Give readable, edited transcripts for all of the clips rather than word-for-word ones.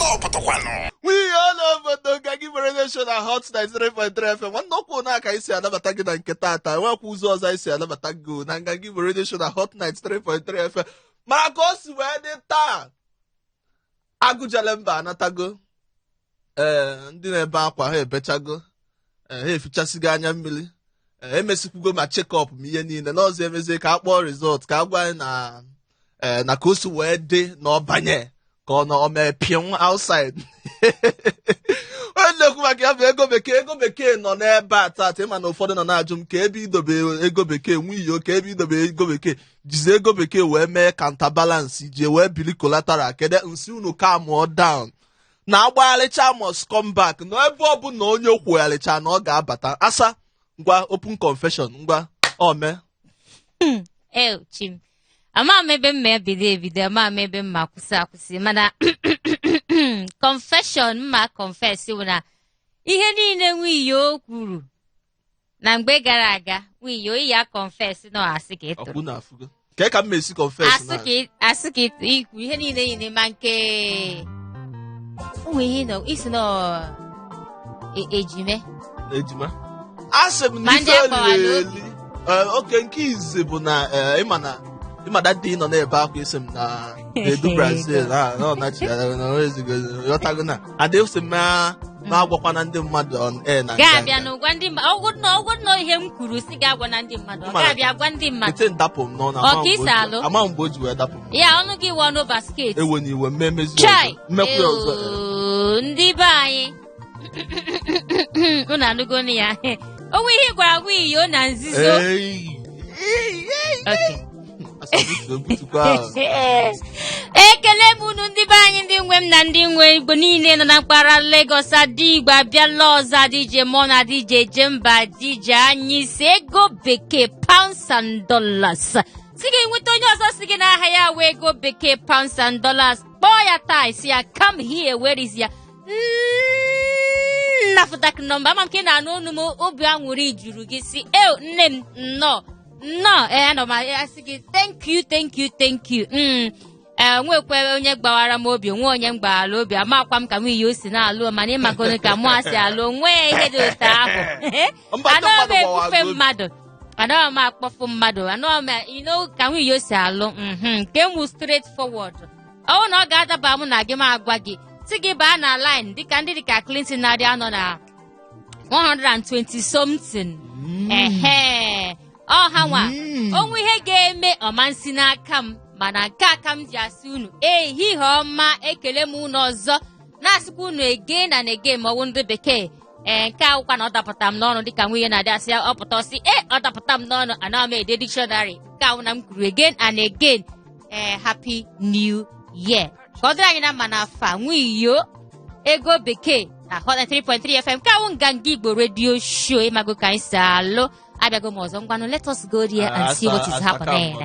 Ọsọ pụtakwanụ. Nwunye ọla obodo Nganga Igbo Radio Show na Hot 93.3 FM. Nwanne, okwu na aka isi anabata gị na nke taata, enwekwa ụzọ ọzọ anyị si anabata gị na Nganga Igbo Radio Show na Hot 93.3 FM. Mara ka o si wee dị taa, agụjele mba anatago. Ee, ndị na-ebe akwa ha ebechago. Ee, ha efichasịgo anya mmiri. Ee, emesikwugo ma check-up ma ihe niile n'ọzọ emezie ka a kpọọ result ka a gwa anyị na ee na ka o si wee dị na ọbanye ka ọ nọ mee pịnwụ outside. Onye na-ekwu maka ya bụ Ego Bekee. Ego Bekee nọ n'ebe a taata. Ịma na ụfọdụ nọ na-ajụ m ka ebe idobe Ego Bekee nwunye, ka ebe idobe Ego Bekee jizi Ego Bekee wee mee counterbalance, ji wee bili collateral. Kedu nsi unu ka mụọ down na agbagharịcha must come back na ebe ọ bụ na onye kwugharịcha na ọ ga-abata. Asa, ngwa, open confession, ngwa, o mee. Eo chim, ama m ebe m ma ebido ebido, ama m ebe m ma akwụsị akwụsị, mana confession m ma confess bụ na ihe niile nwunye kwuru na mgbe gara aga, nwunye ya confess na asị ka ị tụrụ. Ọkwụ na afụgo ka ka m esi confess asị na ka asị ka ikwu ihe niile niile, ma nke ụmụ ihe nọ isi nọ ejime. Ejima, asị m na Ma ndị ife akpawara eliri obi. eli. Ee, oke nke izi bụ na ee, ịma na ịma that day nọ na-ebe akwa, isi m na edu Brazil na na ọ nachi na ọ ezigo, ghọtago na adịsị m ma agwakwana ndị mmadụ on air na Ga-abịa nga. n'ụgwa ndị mmadụ, ọgwụ na ihe m kwuru si ga-agwa na ndị mmadụ, ọ ga-abịa gwa ndị mmadụ. Ete ndapụ m n'ọnụ. Ọ Ama ka mgbe isi alụ? ama mgbe o ji wee dapụ m. Ya ọnụ gị wụ ọnụ basket. Ewe na iwe mmemezi Chai! ọzọ, mmekwu ya ọzọ. Ewoo, ndị be anyị, unu anụgonu ya. Onwe ihe ị gwara nwa na nzuzo. Ei. Okay. Asabutu ebutukwa ahụ. Ekele m unu, ndị be anyị, ndị nwe m na ndị nwe Igbo niile nọ na mpaghara Lagos. Adị Igbo abịala ọzọ, adịje mọ na adịje eje mba, dije anyị si Ego Bekee, pounds and dollars, si gị nweta onye ọzọ si gị n'aha ya wee Ego Bekee, pounds and dollars. Kpọọ ya taa, si ya, "Come here, where is ya NAFDAC number?" Ama m ka ị na-anụ onu m, obi aṅụrị juru gị, si e nne m, nnọọ nnọọ. Ee, anọ m asị gị thank you, thank you, thank you. Ee, nwekwe onye gbawara m obi, onwe onye m gbawara obi. Amakwa m ka nwunye o si na-alụ, mana ịmagonu ka mụ asị alụ onwe ya ihe dị otu ahụ. Mba, ndị Anaghị m mmadụ gbawara ebufe obi. mmadụ, anaghị m akpọfu mmadụ, anaghị m ka nwunye o si alụ nke m straight forward. Ọ bụrụ na ọ ga-adaba mụ na gị, m agwa gị, si gị baa na line dịka ndị dịka Clinton na-adị anọ na 120 something. Ehe, ọ ha nwa onwe ihe ga-eme ọma nsi n'aka m, mana nke a ka m ji asị unu ehihie ọma. Ekele m unu ọzọ, na-asịkwa unu again and again, ma ọwụ ndị bekee. Ee, nke akwụkwa na ọ dapụta m n'ọnụ dịka nwunye na-adị asị ọ pụta ọsị e ọ dapụta m n'ọnụ, anaghị m ede dictionary. Nke ahụ na m kwuru again and again. Ee, happy new year, ka ọ dịrị anyị na mma n'afọ a. Nwiyo Ego Bekee na Hot 3.3 FM, nke awụ Nganga Igbo Radio Show. Ịmago ka anyị si alụ, abịago m ọzọ. Ngwanụ, let us go there and see what is happening.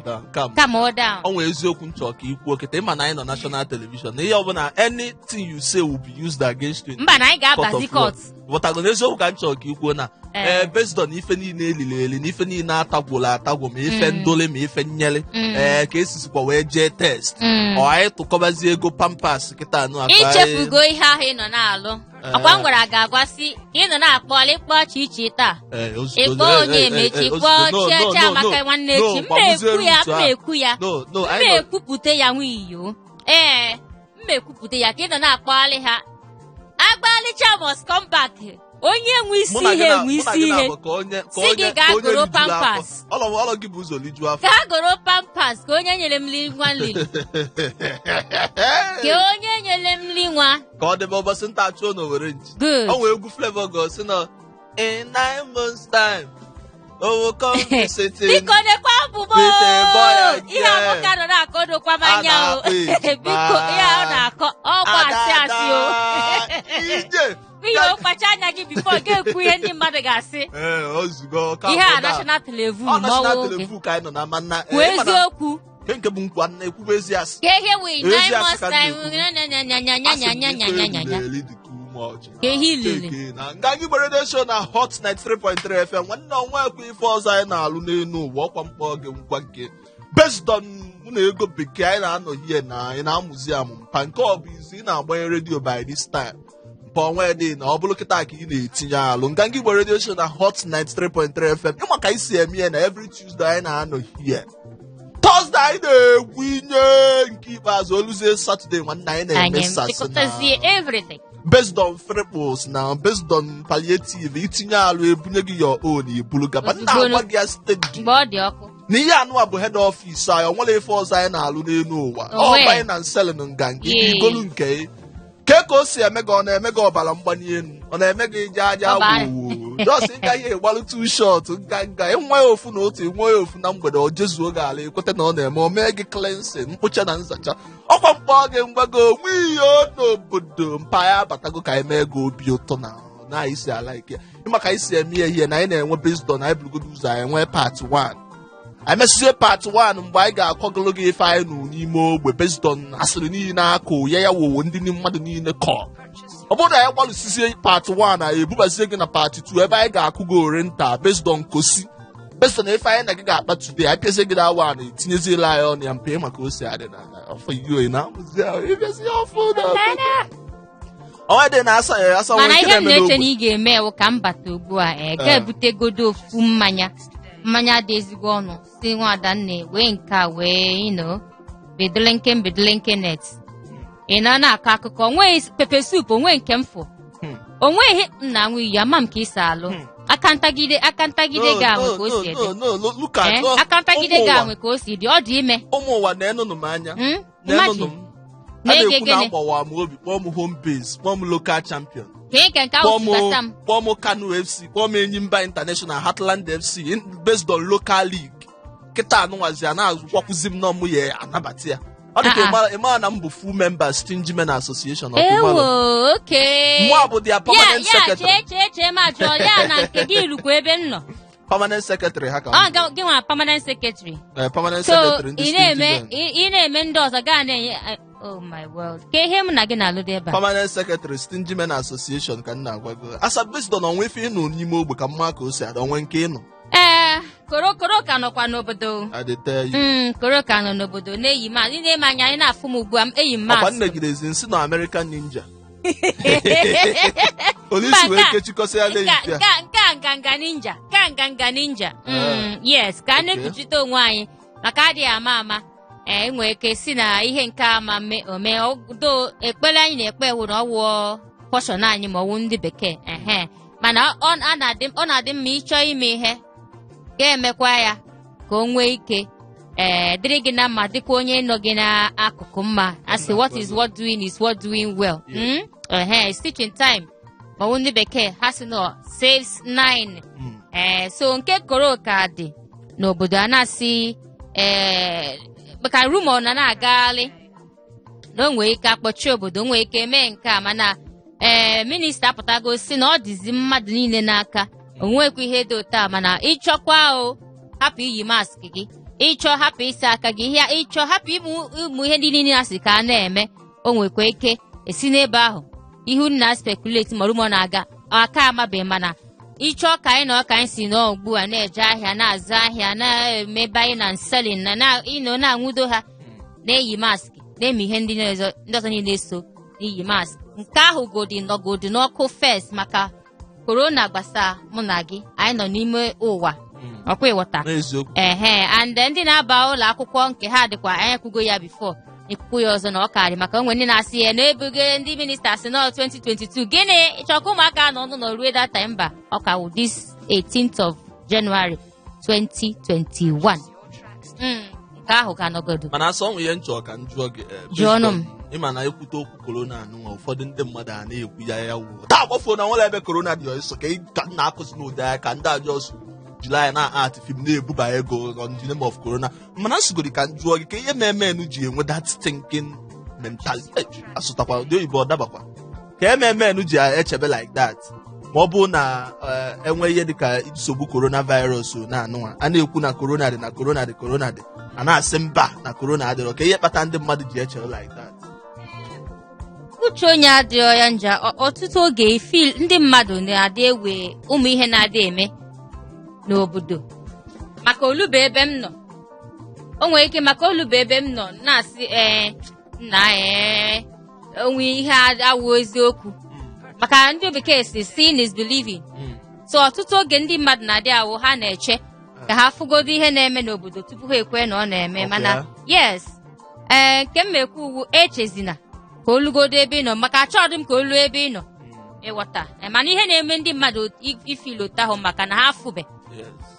Come on down. Ọ nwere eziokwu m chọrọ ka ị kwuo kịta. Ịma na anyị nọ national television, na ihe ọbụla, anything you say will be used against you in Mba, na anyị court ga-abazi of law. court. Ghọtago na eziokwu ka m chọrọ ka ị kwuo na Ee. ee, based on ife niile eliri eli na ife niile atagwụla atagwụ, ma ife ndole ma ife nyele, ee, ka esisikwa wee jee test, ọ anyị tụkọbazie ego Pampers kịta anụ akpa Ichefugo ihe ahụ ị nọ na-alụ. Ee. Ọkwa m gwara gị agwa sị ka ị nọ na-akpọla ịkpọ chi iche taa. Ee, ozugbo Ịkpọ ee, onye ee, emechi, ee, kpọọ ozugbo. No, chi no, chi no, amaka no. nwanne No, echi m gbagbuzie na-ekwu ya route m ahụ. na-ekwu ya No, m anyị nọ na-ekwupụta ya nwiyo. Ee, m na-ekwupụta ya ka ị nọ na-akpọghalị ha. Agbalịcha must come back. Onye nwe isi mụ na gị ihe na nwe mụ na isi gị ihe. na-abụ ka onye ka Si gị onye gaa ka onye goro lijuru afọ. Pampers. Ọlọ gị bụ ụzọ lijuo afọ. Gaa goro Pampers ka onye nyere m li nwa nlili, ka onye nyere m li nwa. Ka ọ dịbe ụbọchị nta achụọ na owere nchi. Good. O nwee egwu Flavour go si na in 9 months time o will come visiting. Biko, nekwa abụbọ. With a boy and Ihe girl. amụka nọ na-akọ dokwa m anya A o. na-akpọ ejima. Biko, ihe a ọ na-akọ ọkwa asị asị o. Ada, ije. Ihe o kpacha anya gị before ga-ekwu ihe ndị mmadụ ga-asị. Ee, ozugbo ka Ihe a ọ national televu ọ ma national ọwụ oge. televu ka anyị nọ na mana Kwuo eziokwu. Nke bụ nkwa na ekwube ezi asị. Ka ihe wee Ezi nine asị months ka m time. na-ekwu. Nya nya nya nya nya nya nya nya nya nya nya. Ka ihe ilili. Cheke na Nganga Igbo Radio Show na Hot 93.3 FM. Nwanne, ọnwa ekwe ife ọzọ anyị na-alụ n'elu ụwa, ọkwa mkpọ gị ngwa gị. Based on mụ na ego bekee anyị na-anọ here na anyị na-amụzi amụ mpa nke ọ bụ izu ị na-agbanye redio by this time mpa ọnwa dị na ọ bụrụ kịta ka ị na-etinye alụ. Nganga Igbo Radio Show na Hot 93.3 FM, ịma ka anyị si eme ya na every Tuesday anyị na-anọ here, Thursday anyị na-egwu inye nke ikpeazụ, oluzie Saturday nwanne anyị na-eme Anyị sasị chịkọtazie na everything. Based on friples na based on palliative, itinye alụ ebunye gị your own, ibulu gaba nna Ozugbo. agwa gị ya steady. Mgbe ọ dị ọkụ. Na ihe anụwa bụ head office anyị, ọ nwere ife ọzọ anyị na-alụ n'elu ụwa. Onwe. Ọ banye na selling nganga igolu nke ị. Ke ka o si eme gị? Ọ na-eme gị ọbara mgbali elu, ọ na-eme gị ije aja gwuo just ịga ihe gbalụ two shot nganga, ịnwe ya ofu na otu, ịnwe ya ofu na mgbede, ọ jezuo gị ala, ekweta na ọ na-eme o mee gị cleansing, mkpocha na nzacha, ọkwa mkpọ gị mgbago onwe ihe n'obodo mpa ya abatago ka anyị mee gị obi ụtọ na na anyị si ala ike. Ịma ka anyị si eme ihe na anyị na-enwe based on anyị burugodo ụzọ anyị nwee part 1, anyị mesizie part 1 mgbe anyị ga-akọgolo gị ife anyị nụ n'ime ogbe based on asịrị niile akụ ya ya wowo ndị mmadụ niile kọ. Ọ bụrụ na anyị gbalụsizie part 1, anyị ebubazie gị na part 2 ebe anyị ga-akụ gị orenta based on kosi, based on ife anyị na gị ga-akpa today. Anyị pịazie gị na one, etinyeziela anyị ọnụ ya mpe maka o si adị na afọ iyo na amụzi ahụ ịbịazi ya ọfụ na ọnwa dị na asa ya asa. Mana nwere ihe nke m na-eme na-eche na n'ogbe. Ị ga-eme ewu ka m bata ugbu a ga-ebutegodo ofu mmanya, mmanya dị ezigbo ọnụ, si nwada nne wee nke a wee bedelenke bedelenke net ị na na-akọ akụkọ onweghị pepper soup, onwe nke m fụ onweghị m na-aṅụ iyi ama m ka ị si alụ aka ntagide, aka ntagide No, ga-anwe no, ka o si no, dị. No, no, look look at Eh, aka ntagide ụmụ ụwa. ga-anwe ka o si dị, ọ dị ime. Ụmụ ụwa na-enụnụ m anya. Na-enụnụ Imagine. m a Na-ege na-ekwu na gịnị? agbawa m obi, kpọọ m home base, kpọọ m local champion, Ka ị ka nke ahụ kpọọ m si gbasa m. kpọọ m Kano FC, kpọọ m Enyimba International, Heartland FC, based on local league. Kịta anụnwazi a na-agwakwụzi m nọ mụ ya anabata ya, ọ dị ka Ah, ah. ịmara na m bụ full member Stingy Men Association of Imalụ. Ewo, oke. Mụ bụ their Ya permanent ya secretary. Chee chee chee, ma jụọ ya na nke gị rukwa ebe m nọ. Permanent secretary ha ka m Ọ bụ. gị nwa permanent secretary? Eh, permanent So secretary ndị ị Stingy na-eme Men. ị na-eme ndị ọzọ gaa na-enye. Oh my world, ka ihe m na gị na-alụ dị ebe a. Permanent secretary Stingy Men Association ka m na-agwa gị. Asa, based on onwe ife ịnụ n'ime ogbe ka mma ka o si ada onwe nke ịnụ. Ee, korokoro ka nọkwa n'obodo. I dey tell you. Koro ka nọ n'obodo na-eyi mask. Ị na-eme anya, ị na-afụ m ugbu a, m eyi m Ọkwa mask. nnegidezi nsị na American Ninja Mba, olisi wee kechikọsị ya nke a- na-eyite. nke a nganga ninja ka nganga ninja. Yes, ka a na-ekpuchite onwe anyị maka adịghị ama ama. Ee, enwere ike si na ihe nke ama ome do ekpere anyị na-ekpe wụ na ọwụọ portion anyị ma ọwụ ndị bekee ehe, mana ọ na-adị mma ịchọ ime ihe ga-emekwa ya ka o nwee ike ee dịrị gị na mma, dịkwa onye nọ gị n'akụkụ mma. Asị what is worth doing is worth doing well. Ehe, stitch in time ma ọwụ ndị bekee ha sị nọ saves nine. Ee, so nke koro ka dị n'obodo a na-asị ee maka rumour na na-agagharị na o nwere ike akpọchi obodo, o nwere ike mee nke a, mana ee minista apụtago si na ọ dịzi mmadụ niile n'aka, o nwekwa ihe dị otu a. Mana ịchọkwa o hapụ iyi mask gị, ịchọ hapụ ịsa aka gị, ihe ịchọ hapụ ịmụ ihe ndị niile asị ka a na-eme, o nwekwa ike esi n'ebe ahụ ihu na speculate ma rumour na-aga aka amabeghị. Mana ịchọ ka anyị nọ ka anyị si nọ ugbu a na-eje ahịa, na-azụ ahịa, na-eme buying na selling na ịnọ na-anwudo ha na-eyi mask, na-eme ihe ndị ọzọ niile so n'iyi mask nke ahụ godi nọgodi n'ọkụ first maka korona gbasa mụ na gị, anyị nọ n'ime ụwa ọkwa ịghọta. N'eziokwu. Ehe, and ndị na-aba ụlọ akwụkwọ nke ha dịkwa, anyị ekwugo ya before, ekwukwu ya ọzọ na ọ karị maka onwe ndị na-asị ya na-ebugo ndị minista si nọ 2022 gịnị ịchọ ka ụmụaka nọ n'ụlọ ruo that time? Mba, ọ ka wụ this 18th of January 2021. Nke ahụ ka nọgodo. Mana asọ ọnwụ ihe nchọ ka m jụọ gị Jụọnụ m. Ịma na ekwute okwu korona anụnwa, ụfọdụ ndị mmadụ a na-ekwu ya ya wuo taa gbafuo na nwere ebe korona dị ọsọ ka ka m na-akụzi n'ụdị anya ka ndị ajọ ọsọ jiri anya na art film na-ebuba ego on the name of corona. Mana nsogodi ka m jụọ gị ka ihe mmemme ji enwe that thinking mentality, asụtakwa ụdị oyibo ọ dabakwa ka MMN ji echebe like that, ma ọ bụ na enwe ihe dịka nsogbu coronavirus na anụnwa a na-ekwu na corona dị, na corona dị, corona dị, a na-asị mba na corona adịrọ, ka ihe kpata ndị mmadụ ji echere like that? Uche onye adịghị ya nja. Ọtụtụ oge fil ndị mmadụ na-adị ewe ụmụ ihe na-adị eme n'obodo maka olube ebe m nọ. O nwere ike maka olube ebe m nọ na-asị ee nna, ee, onwe ihe awụ eziokwu, maka ndị bekee si "Seeing is believing." So ọtụtụ oge ndị mmadụ na-adị awụ ha na-eche ka ha fụgodo ihe na-eme n'obodo tupu ha ekwe na ọ na-eme. Mana yes, ee, nke m ekwu uwu echezina ka olugodo ebe ị nọ, maka achọghị m ka olu ebe ị nọ ịghọta. Mana ihe na-eme ndị mmadụ ifeel otu ahụ maka na ha afụbe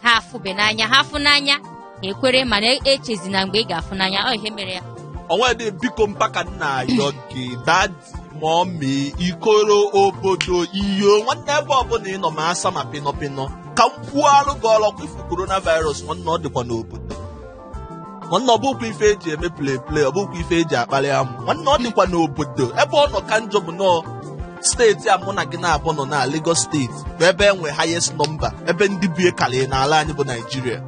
ha afụbe n'anya, ha afụ n'anya ha ekwere. Mana echezina mgbe ị ga-afụ n'anya, ọ ihe mere ya. Onwe dị, biko, mpaka nna ayọ gị, daddy, mommy, ikoro obodo iyo, nwanne, ebe ọbụla ị nọ, ma asa ma pịnọ pịnọ, ka m kwuo alụ gị ọlọkwa ifu coronavirus. Nwanne, ọ dịkwa n'obodo. Nwanne, ọ bụkwa ife eji eme play play, ọ bụkwa ife eji akpali amụ. Nwanne, ọ dịkwa n'obodo. Ebe ọ nọ ka njọ bụ nọọ steeti a mụ na gị na-abụ nọ na Lagos Steeti, bụ ebe enwe highest number, ebe ndị bi karịrị n'ala anyị bụ Naijiria.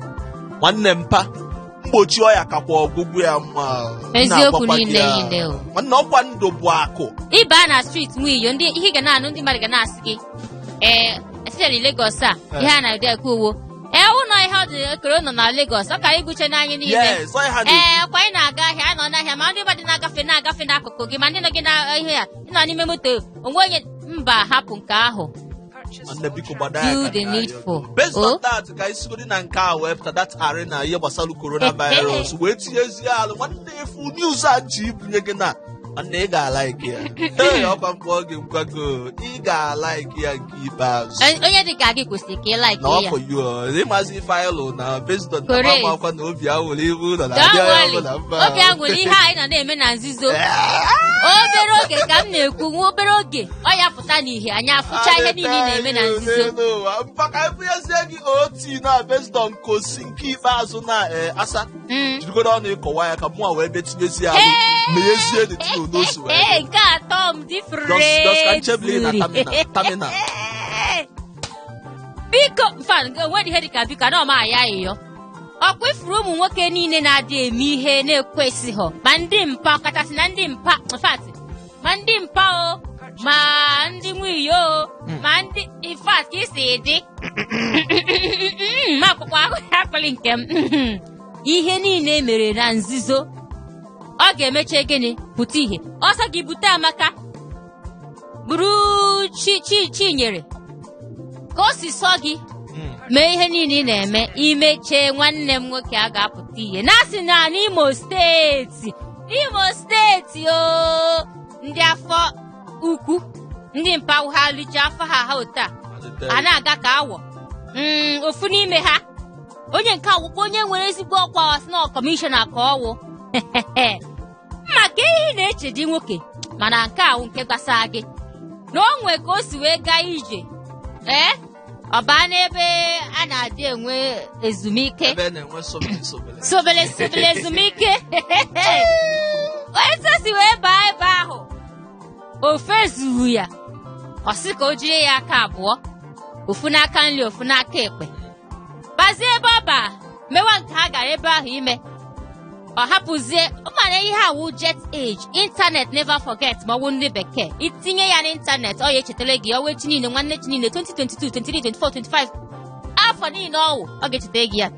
Nwanne, mpa, mgbochi ọya kakwa ọgwụgwụ ya mma. M Eziokwu. na-agwakwa gị Niile ya. niile o. Nwanne, ọkwa ndụ bụ akụ. Ịba na street nwiyo, ndị ihe ị ga na-anụ, ndị mmadụ ga na-asị gị, ee, especially Lagos a, ihe a na-ede ekwu uwo, ee, ụlọ ihe ọ dị ekere nọ na Lagos, ọ kara igbuche n'anya niile. Yes, ọ ha na Ee, ọkwa anyị na-aga ahịa, anyị nọ n'ahịa, ma ndị mmadụ na-agafe n'akụkụ gị, ma ndị nọ gị na ihe a, ị nọ n'ime moto onwe onye mba, hapụ nke ahụ. Nwanne, biko, gbado ya. Do Ka the nna needful. ya. Based Oh. on that, ka anyị sigodi na nke a wee pụta that arena, ihe gbasara coronavirus wee tinyezie alụ. Nwanne, efu news a ji ibunye gị na nwanne, ị ga-alike ya. Ee, ọkwa mkpọ gị nkwago, ị ga-alike ya nke ikpeazụ. Onye dị ka gị kwesịrị ka ị like Na ya. ọ for you, ịmazi ife anyị lụ na based on na Correct. mama akwa na obi awụrụ ibu ụlọ na Don't adị onye worry. ọbụla mma. Obi aṅụrị, ihe anyị nọ na-eme na nzuzo, obere oge ka m na-ekwu, nwa obere oge ọ ya pụta n'ihe, anyị afụcha ihe niile ị na-eme na nzuzo. Mpaka ebunyezie gị ot na based on kosi nke ikpeazụ na asa jirigodo ọnụ ịkọwa ya ka mụnwa wee bịa tinyezie alụ meghezie the tin n'osu wee Ee, dị. nke atọ m different. Just ka nchebili na terminal terminal. Biko, fan onwere ihe dịka biko ana ọma aya ịyọ ọkwa ifuru ụmụ nwoke niile na-adị eme ihe na-ekwesịghọ, ma ndị mpa, ọkachasị na ndị mpa, in fact, ma ndị mpa o, ma ndị nwunye o, ma ndị, in fact, ka isi dị ma akwụkwọ akpịrị nke m, ihe niile mere na nzuzo, ọ ga-emeche gịnị pụta ihe ọsọ gị bute amaka bụrụ chi chi chinyere ka o si sọ gị mee ihe niile ị na-eme imechee. Nwanne m nwoke, a ga-apụta ihe na-asị na n'Imo Steeti, Imo Steeti o, ndị afọ ukwu, ndị mpa ha licha afọ ha ha otu a a na-aga ka awọ. Ofu n'ime ha, onye nke awụkwa onye nwere ezigbo ọkwa, sị na kọmishọna ka ọwụ maka ihe ị na-eche dị nwoke, mana nke awụ nke gbasara gị na o nwee ka o si wee gaa ije, ee, ọ baa n'ebe a na-adị enwe ezumike. Ebe na-enwe sobele sobele. Sobele sobele ezumike. Etu o si wee baa ebe ahụ, ofe zuru ya, ọ sị ka o jiri ya aka abụọ, ofu n'aka nri, ofu n'aka ekpe, bazie ebe ọ ba mewa nke ha gara ebe ahụ ime. Ọ hapụzie mana ihe awụ jet age, internet never forget. Ma ọ bụ ndị bekee itinye ya n'ịntanetị, ọ ya echetara gị ọwa echi niile, nwanne echi niile, 2022, 23, 24, 25, afọ niile ọwụ, ọ ga-echetara gị ya.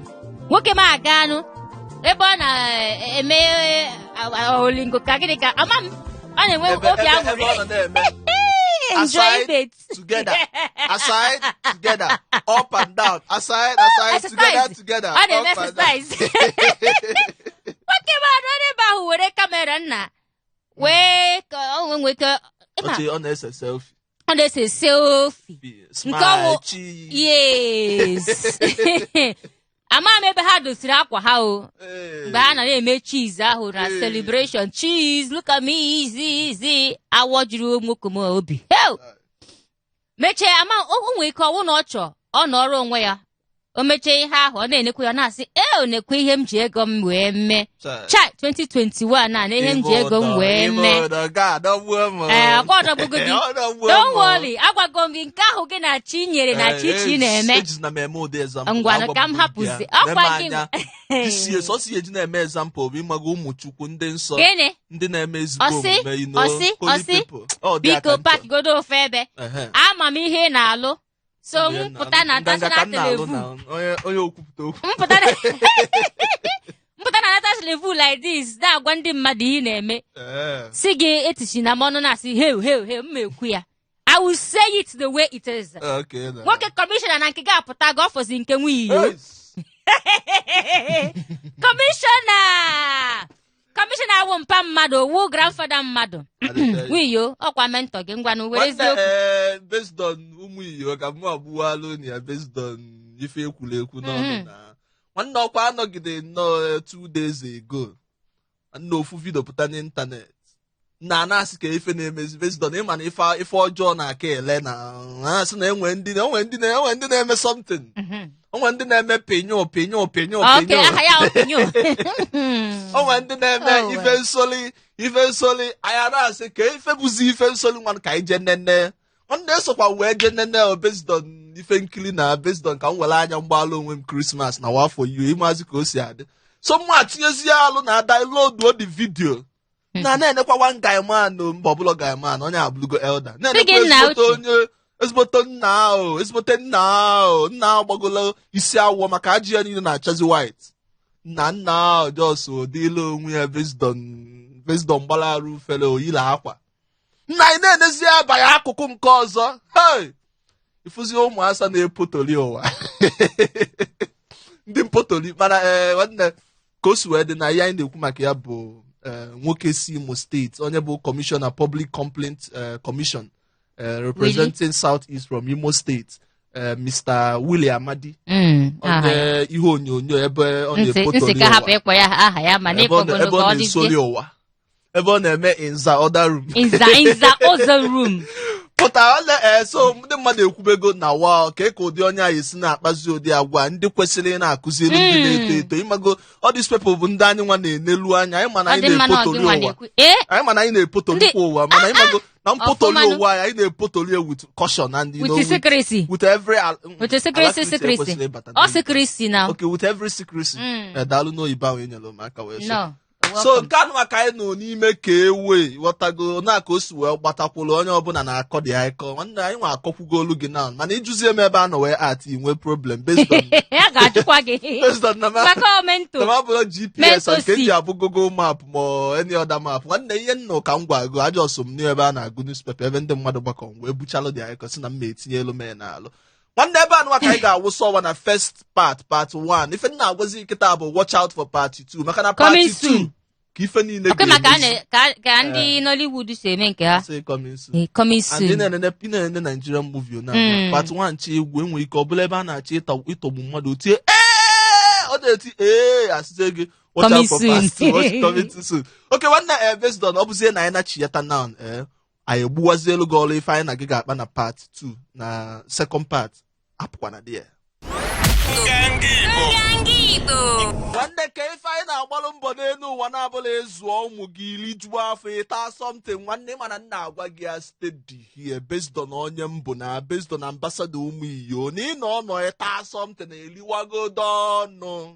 Nwoke m aga anụ ebe ọ na-eme olingo ka gịnị ka ama m, ọ na-enwe ebe obi ebe ebe aṅụrị. Ọ nọ na-eme Enjoy it. Together, aside, together, up and down, aside, aside, together. Exercise. Together, Ọ na-eme up and down. exercise. Nwoke m anọ n'ebe ahụ were camera nna wee ka ọ nwee ike ịma. Oche, ọ na-ese selfie. Ọ na-ese selfie. Smile. Nke Chi. Yes, ama m ebe ha dosiri akwa ha o mgbe ha nọ na-eme cheese ahụ na Hey. celebration, cheese, look at me, easy easy, awọ juru nwoke m obi. Hell! Mechie ama o nwee ike ọwụ na ọ chọọ ọ nọrọ onwe ya, o mechie ihe ahụ, ọ na-enekwa ya na-asị, e onekwa ihe m ji ego m wee mee. Chai. Chai, 2021 na na ihe m ji ego m wee mee. Ee, ọkwa ọdọgbugo gị. Don't worry, agwago m gị nke ahụ gị na chi nyere na chi chi na-eme. Ejizina m eme ụdị example. Ngwanụ, ka m hapụzi. Ọkwa gị. Isi sọsọ eji na-eme example bụ ịmaga ụmụ Chukwu ndị nsọ, Gịnị? ndị na-eme ezigbo Ọsị, omume, you know, ọsị, holy ọsị. people. Ọ dị aka Biko, ntọ. pakigodo ofe ebe. Ehe. Ama m ihe ị na-alụ, so m pụta na Nganga ka national m na-alụ televu na onye okwupụta okwu. M pụta na Mpụta na Natas level like this na-agwa ndị mmadụ ihe ị na-eme. Si gị etichi na m ọnụ na-asị heu heu heu, m ekwu ya. I will say it the way it is. Okay, na. Nwoke kọmishọna na nke gị apụta gị ọfọzi nke nwunye yo. Yes. Kọmishọna! Kọmishọna awụ mpa mmadụ, wụ grandfather mmadụ. Nwunye ọkwa mentor gị, ngwanụ were Nwanne, eziokwu. Based on ụmụ iyo ka mụ agbụwalụ unu ya based on ife ekwuru ekwu n'ọnụ na nwanne ọkwa anọgide nnọọ 2 days ago nna ofu video pụta n'ịntanetị na na-asị ka ife na-emezi based on ịma na ife ọjọọ na-aka ele na na-asị na enwe ndị na-eme something, onwe ndị na-eme pinyo pinyo pinyo pinyo. Aha ya ọ pinyo. Onwe ndị na-eme Oh, ife well. nsoli ife nsoli. Anyị na-asị ka ife bụzi ife nsoli nwanụ ka anyị jee nene. Nwanne esokwa wee jee nene o based on ife nkiri na based on ka m were anya mgbalụ onwe m Christmas na wafọ you ịmazi ka o si adị. So mụ atinyezie alụ na download the video na na-enekwa one guy man o, mba ọbụla guy man onye abụlụgo elder na-enekwa Sị gị nna ezigbote uche. onye ezigbote nna ahụ, ezigbote nna ahụ, nna ahụ gbagolo isi awọ maka ajị ya niile na-achazi white. Nna ahụ just odịla onwe ya based on gbalarụ fere oyila akwa. Nna anyị na-enezi abalị akụkụ nke ọzọ, hey! Ịfụzi ụmụasa na-epotoli ụwa ndị mpotoli. Mana ee, nwanne, ka o si wee dị na ihe anyị na-ekwu maka ya bụ nwoke si Imo Steeti, onye bụ Commissioner Public Complaint Commission representing South East from Imo State, Mr. Willie Amadi. Aha ya. Onye ihe onyonyo ebe ọ Nsị na-epotoli nsị ka hapụ ụwa ịkpọ ya aha ya ma ebe ọ na-ịkpọgono ebe ka ọ ọ na-esoli dịzie ụwa ebe ọ na-eme in the other room. In the other room. Pụtara ole ee. So ndị mmadụ ekwubego na wa ka ụdị onye anyị esi na-akpazi ụdị agwa ndị kwesịrị ị na-akụziri ndị na-eto eto. Ịmago all these people bụ ndị anyị nwa na-enelu anya. Anyị ma na Ọ anyị dị mma na ọ gị na-epotoli nwa ụwa. na-ekwu ee. Anyị ma na anyị na-epotolikwa ụwa, mana ịmago na mpotoli Ọfụmanụ. ụwa anyị, anyị na-epotoli ya with caution and you With know, with, secrecy. with every With secrecy. Alacrity Secrecy. ekwesịrị ịbata Ọ n'ime. secrecy na Okay, with every secrecy. Daalụ n'oyibo ahụ enyere m aka wee sị. No. So Welcome. nke anụ maka anyị nọ n'ime ka ewe ghọtago na ka o si wee gbatakwụlụ onye ọbụla na-akọ dị akọ. Nwanne, anyị nwa akọkwugo olu gị na mana ịjụzie m ebe a nọ wee at inwe problem based on Ya ga-ajụkwa gị based on na ma maka ọ mento. na ma bụrụ GPS Mento nke si. eji abụ Google Map ma ọ any other map. Nwanne, ihe nnụ ka m gwa gụ ajọ m n'ebe a na-agụ newspaper ebe ndị mmadụ gbakọ wee buchalụ dị akọ si na m ma etinye elu mee n'alụ. Nwanne, ebe anụwa ka anyị ga-awụsa ọwa na first part, part 1. Ife m na-agwazi nkịta bụ watch out for part 2 maka na part Coming 2 soon. ka ife niile Oke maka a ga-emezi. ka ndị Nollywood si eme nke ha. Say coming soon. Coming And ị soon. na-enene ị na-enene Nigerian movie na part 1 chi egwu enwere ike ọ bụla ebe a na-achọ ịtọgbu mmadụ o tie ee, ọ na-eti ee, asịzie gị watch Coming out for soon. part 2. Coming too soon. Okay, nwanne, based on ọ bụzie na anyị na-achịyata now, anyị egbuwazie elu gị ọrụ ife anyị na gị ga-akpa na part 2 na second part apụkwana dị ya. Nganga Igbo. Nganga Igbo. Nwanne, ka ife anyị na-agbalụ mbọ n'elu ụwa na-abụla ịzụọ ụmụ gị ilijuo afọ ịta something. Nwanne, mana nna agwa gị ya steady here based on onye mbụ na based on ambassador ụmụ iyo na ị nọ ọnọ ịta something eliwagodo ọnụ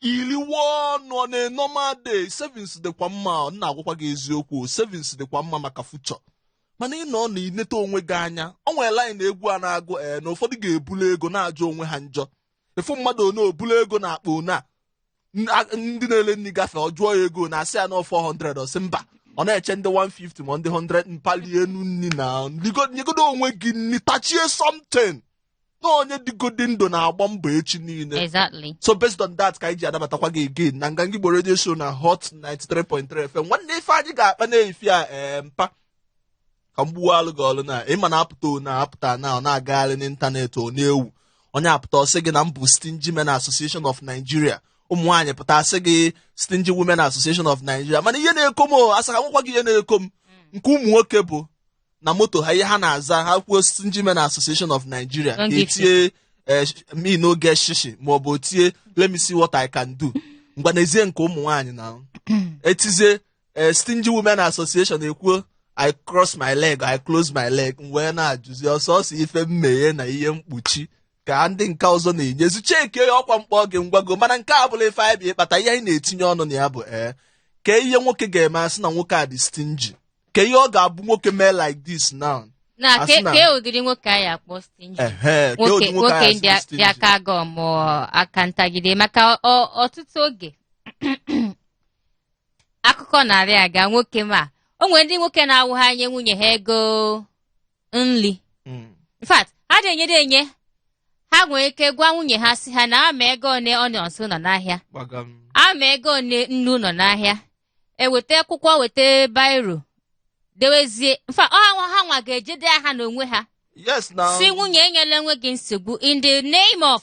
iliwe ọnụ ọ na normal day. Savings dịkwa mma, ọ na-agwakwa gị eziokwu, savings dịkwa mma maka future, mana ị nọ na ineta onwe gị anya. O nwere line egwu a na-agụ ee na ụfọdụ ga-ebulu ego na-ajụ onwe ha njọ. Efu mmadụ one obulu ego na akpa one a ndị na-ele nri gafe ọ jụọ ya ego na asị ya na 400, ọ sị mba, ọ na-eche ndị 150 ma ndị 100 mpali enu nri na nyegodo onwe gị nri tachie something na onye dịgodi ndụ na-agba mbọ echi niile. So based on that ka anyị ji anabatakwa gị again na Nganga Igbo Radio Show na Hot 93.3 FM. Nwanne, ife anyị ga-akpa na-efi a ee mpa ka m gbuwalụ gị ọlụ na ịma na-apụta o na-apụta na ọ na-agagharị n'ịntanetị ọ na-ewu. Onye apụta ọ sị gị na m bụ Stingy Men Association of Nigeria. Ụmụ nwaanyị pụta asị gị Stingy Women Association of Nigeria. Mana ihe na-eko m o, asa ka nwekwa gị ihe na-eko m nke ụmụ nwoke bụ na moto ha ihe ha na-aza ha kwuo Stingy Men Association of Nigeria. Don't give etie me no get shishi maọbụ tie let me see what I can do. Ngwa n'ezie nke ụmụ nwaanyị na etizie Stingy Women Association ekwuo I cross my leg, I close my leg. M wee na-ajụzi ọsọsọ ife mmeghe na ihe mkpuchi ka ndị nke ọzọ na-enyezi cheke ya ọkwa mkpọ gị ngwago. Mana nke a bụla ife anyị bụ ịkpata ihe anyị na-etinye ọnụ na ya bụ ee ka ihe nwoke ga-eme asị na nwoke a dị stingy, ka ihe ọ ga-abụ nwoke mee like this now. Na Asị ke na- ke ụdịrị nwoke anyị akpọ stingy? Ehe, ke Nwoke ụdị nwoke nwoke anyị ndị asị dị stingy. aka agọ ma aka ntagide maka ọtụtụ oge. Akụkọ narị aga nwoke ma o nwere ndị nwoke na-awụ ha nye nwunye ha ego nri. In fact, ha dị enyere enye ha nwere ike gwa nwunye ha si ha na ama ego one onions nọ n'ahịa, Gbagam. ama ego one nnu nọ n'ahịa, eweta akwụkwọ, weta biro, dewezie. In fact, ha nwa ga-ejede ha n'onwe ha. Yes na. Si nwunye enyela onwe gị nsogbu in the name of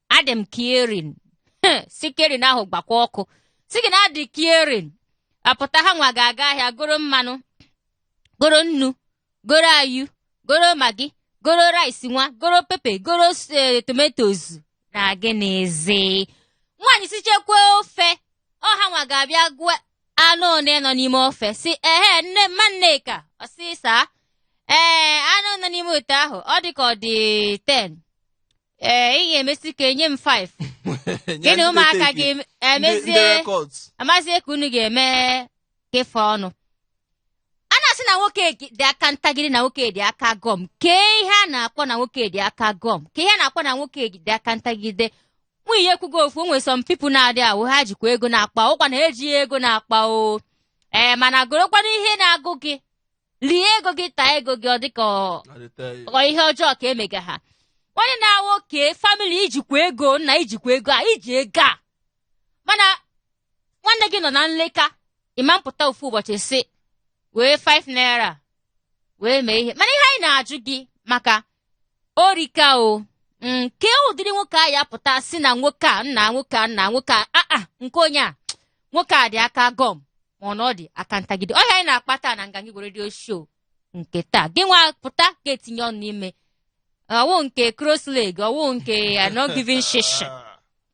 adị m caring. Si caring ahụ gbakwa ọkụ, si gị na adị caring apụta, ha nwa ga-aga ahịa goro mmanụ, goro nnu, goro ayu, goro Maggi, goro rice nwa, goro pepper, goro tomatoes na gịnịzi. Nwaanyị sichekwa ofe, ọ ha nwa ga-abịa gụọ anụ one nọ n'ime ofe, si ehe nne mma Nneka, ọ sị saa ee anụ nọ n'ime ite ahụ ọ dị ka ọ dị 10, ee ị ga-emesi ka enye m 5. Gịnị ụmụaka gị emezie amazie ka unu ga-eme kefe ọnụ. A na-asị na nwoke dị aka ntagide, na nwoke dị aka gọm. Kee ihe a na-akpọ na nwoke dị aka gọm? Kee ihe a na-akpọ na nwoke dị aka ntagide? Nwunye ekwugo ofu, o nwere some people na-adị awụ ha jikwa ego na-akpa ụkwa na ejighị ego na-akpa o ee, mana gorokwana ihe na-agụ gị, lie ego gị, taa ego gị, ọ dịka ọ ihe ọjọọ ka emega ha. Onye na-awụ oke family ijikwa ego nna, ijikwa ego a, iji ego a, mana nwanne gị nọ na nleka, ịma mpụta ofu ụbọchị si wee 5 naira wee mee ihe. Mana ihe anyị na-ajụ gị maka orika o nke ụdịrị nwoke a ya pụta si na nwoke a nna, nwoke a nna, nwoke a aa nke onye a, nwoke a dị aka gọm ma ọ na ọ dị aka ntagide. Ọ ihe anyị na-akpa taa na Nganga Igbo Radio Show nke taa. Gị nwa pụta ga-etinye ọnụ n'ime ọwụ nke cross leg, ọwụ nke not giving shishi.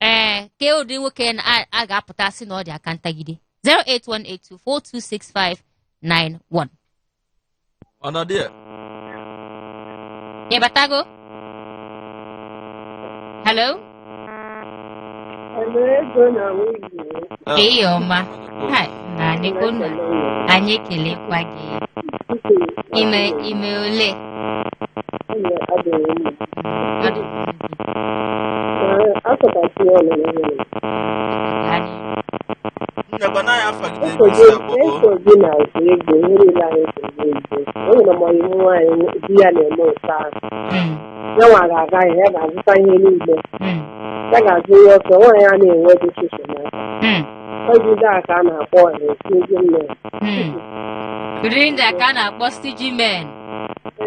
Ee, ke ụdị nwoke a ga-apụta sị na ọ dị aka ntagide? 08182426591. Ọnọdụ ya. Ị batago? Hello? Hello, ego na nwunye. Ehihie ọma. Hai, na anyị na anyị ekelekwa gị. Ime ime ole? Ọ dị mma. Anyị Nne, gwana anyị afa gị na ebe i si akpọ. Eso gị na ego ihe niile anyị so ego. O nwere m ọyị nwaanyị di ya na-eme ụtọ ahụ. Ya nwa ga-aga ahịa, ya ga-azụta ihe niile. Ya ga-azụ ihe ọsọ, nwaanyị a na-enwe dị shishi n'aka. Ọ bụ ndị a ka a na-akpọ stingy men. Ụdịrị ndị a ka a na-akpọ stingy men.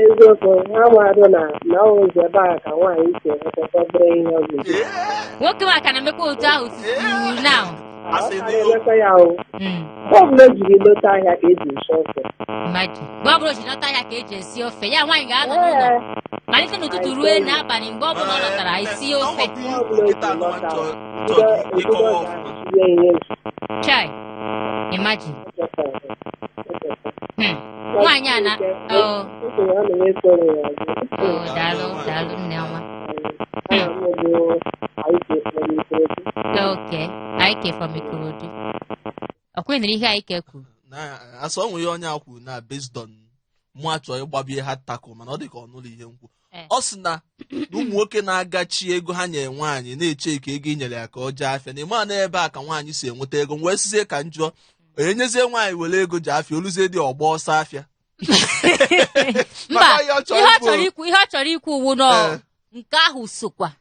Eziokwu, ha marụ na na ọ ụzọ ebe a ka nwaanyị si enwetakwa obere ihe ọ ga-eji. Nwoke maka na-emekwa otu ahụ tutu now. Ọ ka na-emekwa ya o. Mgbe ọbụla o jiri lota ahịa ka eji esi ofe. Imagine. Mgbe ọbụla o ji lọta ahịa ka eji esi ofe. Ya nwaanyị ga-anọ n'ụlọ malite n'ụtụtụ ruo n'abalị, mgbe ọbụla ọ lọtara esi ofe. Mgbe ọbụla o ji lọta, ebido ga-etinye ihe. Chai. Imagine. Nwaanyị a na oh, oh, daalụ daalụ nne ọma. Okay. Ike from Ikorodu. Ọ kwenyere ihe Ike kwuru. Na asọ onwe ya onye a kwuru na based on mụ achọ ịgbabie ha tako, mana ọ dị ka ọ nụrụ ihe m kwu. Ọ sị na ụmụ nwoke na-agachi ego ha nyere nwaanyị na-eche ka ego i nyere ya ka ọ jee afịa, na ịma na ebe a ka nwaanyị si enweta ego. M wee sizie ka m jụọ onye nyezie nwaanyị were ego ji afịa oluzie dị ọgba ọsọ afịa. Mba, Maka ihe ọ chọrọ ihe ọ ikwu. chọrọ ikwu, ihe ọ chọrọ ikwu wụ na nke ahụ sokwa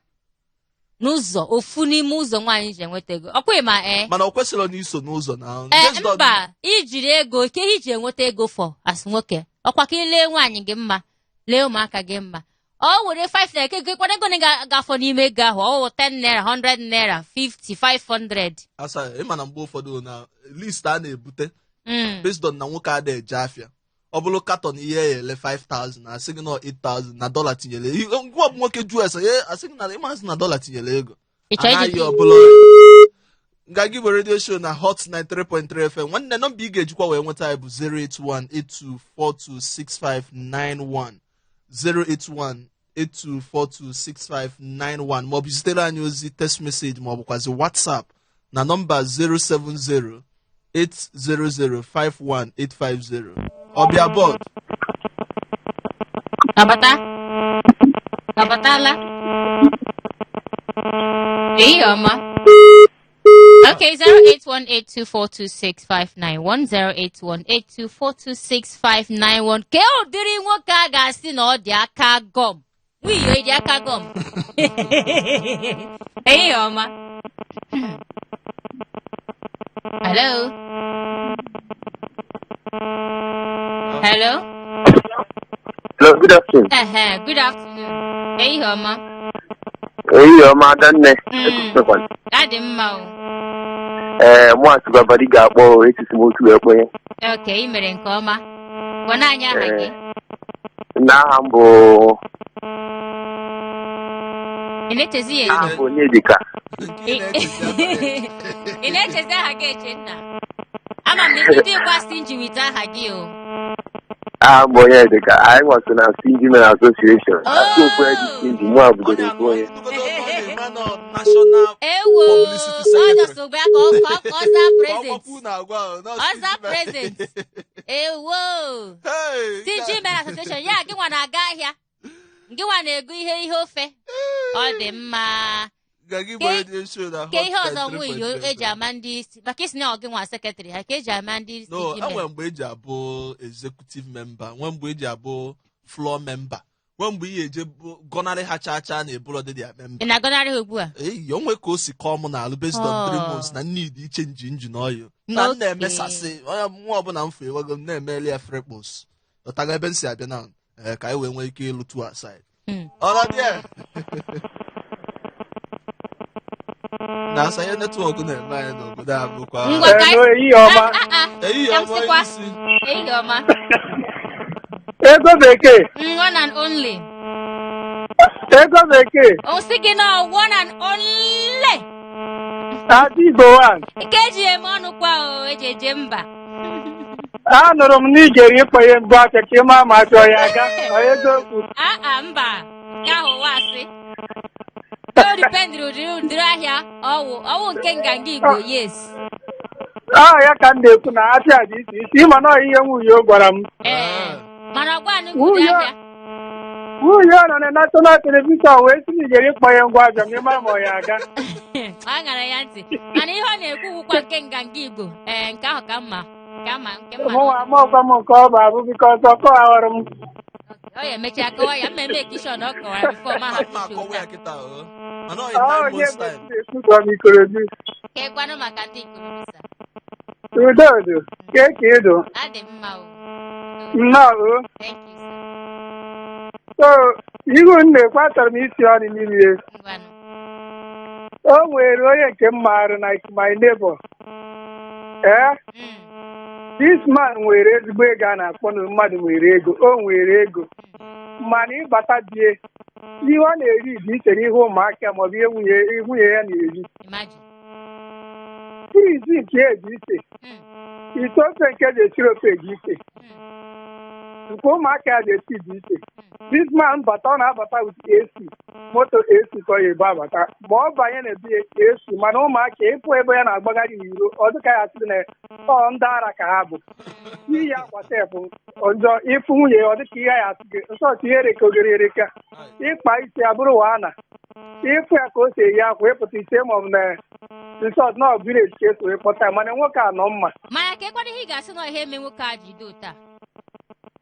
n'ụzọ, ofu n'ime ụzọ nwaanyị ji enweta ego. Ọkwa ịma ee. Mana ọ kwesịrị na iso n'ụzọ na Ee, based on- mba, ijiri ego ke ihe iji enweta ego for as nwoke, ọkwa ka ị lee nwaanyị gị mma, lee ụmụaka gị mma. Ọ were 5 naira ke kwana ego ga-afọ n'ime ego ahụ, ọ wụ 10 naira, 100 naira, 50, 500. Asa ịma na mgbe ụfọdụ na list a na-ebute based on na nwoke ada eje afịa, ọ bụrụ carton ihe ya ele 5000, asị gị na 8000 na dọla tinyere ngwa bụ nwoke jụọ ese ya, asị gị na ịmasị na dọla tinyere ego. Ị chọrọ Anaghị iji ọbụla. Nganga Igbo Radio Show na Hot 93.3 FM. Nwanne, nọmba ị ga-ejikwa wee nweta anyị bụ 08182426591, 08182426591, maọbụ zitere anyị ozi text message maọbụkwazi WhatsApp na nọmba 07080051850. Ọbịa bọọdụ. Abata abatala. Ehihie ọma. Okay, 08182426591, 08182426591. Ke ụdịrị nwoke a ga-asị na ọ dị aka gọm? Nwunye dị aka gọm. Ehihie ọma. Hello? Hello? Hello, good afternoon. Ehe, good afternoon. Ehihie ọma. Ehihie ọma, Adanne. Adị mma o. Ee, mụ Atụgabadi ga-akpọ etiti m otu wee kwenye. Okay, ị mere nke ọma. Gwana anyị aha gị. Na aha m bụ Ị na-echezi ya aha eche? m bụ Onyedika. Nke ị na-echezi aha gị. Ị na-echezi aha gị eche nna? Ama m na ị dịkwa stingy with aha gị o. Aha m bụ Onyedika. Anyị nwa so na Stingy Men Association. Oh! Asị okwu ya dị stingy, mụ abụgodo Onye ofu onye. abụọ, ọ na-eme nọ national Ewo! Publicity Ọ secretary. dọsogbu ya ka ọ ka ọ zaa present. Ọgbakwu na-agwa ahụ, nọ Ọ zaa stingy man. present. Ewo! Hey, Stingy Men Association, ya gị nwa na-aga ahịa. Gị nwa na-ego ihe ofe. Ọ dị mma. Gagi bụ radio show na Ke ihe Hot ọzọ nwunye 93.3 eji ama ndị isi maka isi na ọ gị nwa secretary ha ka eji ama ndị No, stingy men. enwere mgbe eji abụ executive member, nwee mgbe eji abụ floor member, nwee mgbe ihe eje gọnarị ha chaa chaa na ebụlọ dị their member. Ị na-agọnarị ha ugbu a? Eyi, o nwe ka o si kọọ m n'alụ based on 3 Oh. months na need ichange engine oil. Nna m Okay. na-emesasị onye nwa ọbụla m fụ ewego m na-emeli ya frepos. Ọtaga ebe m si abịa na ka anyị wee nwee ike ịlụ two aside. Ọra dị na asa ihe network na-eme anyị n'obodo a bụkwa Ngwa ka anyị- Hello, ehihie ọma. Ah, ah, ah. ehihie Ka m ọma sịkwa. isi. Ehihie ọma. Ego bekee, One and only. ego bekee, O sị gị na one and only. Ada Igbo one. Nke eji eme ọnụ kwa o, eji eje mba. Anụrụ m na ị jere ịkpọnye mbụ aka ka ị maa ma achọ ya aga. Ọ eziokwu? Ah, ah, mba. Nke ahụ wasị. O dependịrị ụdịrị ahịa ọwụ ọwụ nke nganga Igbo, yes. Aha ya ka m na-ekwu na afịa dị iche iche. Ịma na ọ ihe nwunye o gwara m. Ee. Mana ọgwa anụ ụdị Nwunye ahịa. nwunye ọ nọ na national television wee sị na ị jere ịkpọnye ngwa afịa ma ị mara ma ọ ya aga. A ṅara ya ntị. Mana ihe ọ na-ekwu wụkwa nke nganga Igbo. Ee, nke ahụ ka mma. Ka mma nke mma. Mụnwa amaọkwa m nke ọ bụ abụ bikọs ọkọ aghọrọ m. Ọ ya emecha kọwa ya mmemme ekishọn ọ kọwara before ma hapụ Ma show akọwa ya taa. kịta o. Mana ọ in Ọ 9 onye months time. bụ m Ikorodu. Kekwanụ maka ndị Ikorodu sa. Udo udo, kee ka ịdụ. Adị mma o. Nnọọ o. Thank you, sir. So, ihu m na-ekwu achọrọ m isi ọnụ n'ime ya. Ngwanụ. O nwere onye nke m maara na my neighbor. Ee, this man nwere ezigbo ego a na-akpọ na mmadụ nwere ego. O nwere ego. Mana ịbata die, ihe ọ na-eri dị iche n'ihe ụmụaka maọbụ ihe nwunye ya na-eri. Imagine. Fridge nke ya dị iche. Ite ofe nke ji esiri ofe dị iche. Nke ụmụaka ya ji esi dị iche. This man bata, ọ na-abata with AC, moto AC ka ọ ya ebu abata. Ma ọ banye na ebe AC, mana ụmụaka ịpụ ebe ya na-agbagharị n'iro, ọ dịka ya sị na ọ ndị ara ka ha bụ. Iyi akwa tepụ ọjọọ, ịfụ nwunye ya ọ dịka ihe ya asị gị nsọtụ ihe ereka ogere ereka. Ịkpa isi abụrụ wana. Ịfụ ya ka o si eyi akwa ịpụta ise maọbụ na nsọtụ na ọ village ka esi wee kpọta ya, mana nwoke a nọ mma. Mana ka ekwana ihe ị ga-asị na ihe eme nwoke a ji dị otu a.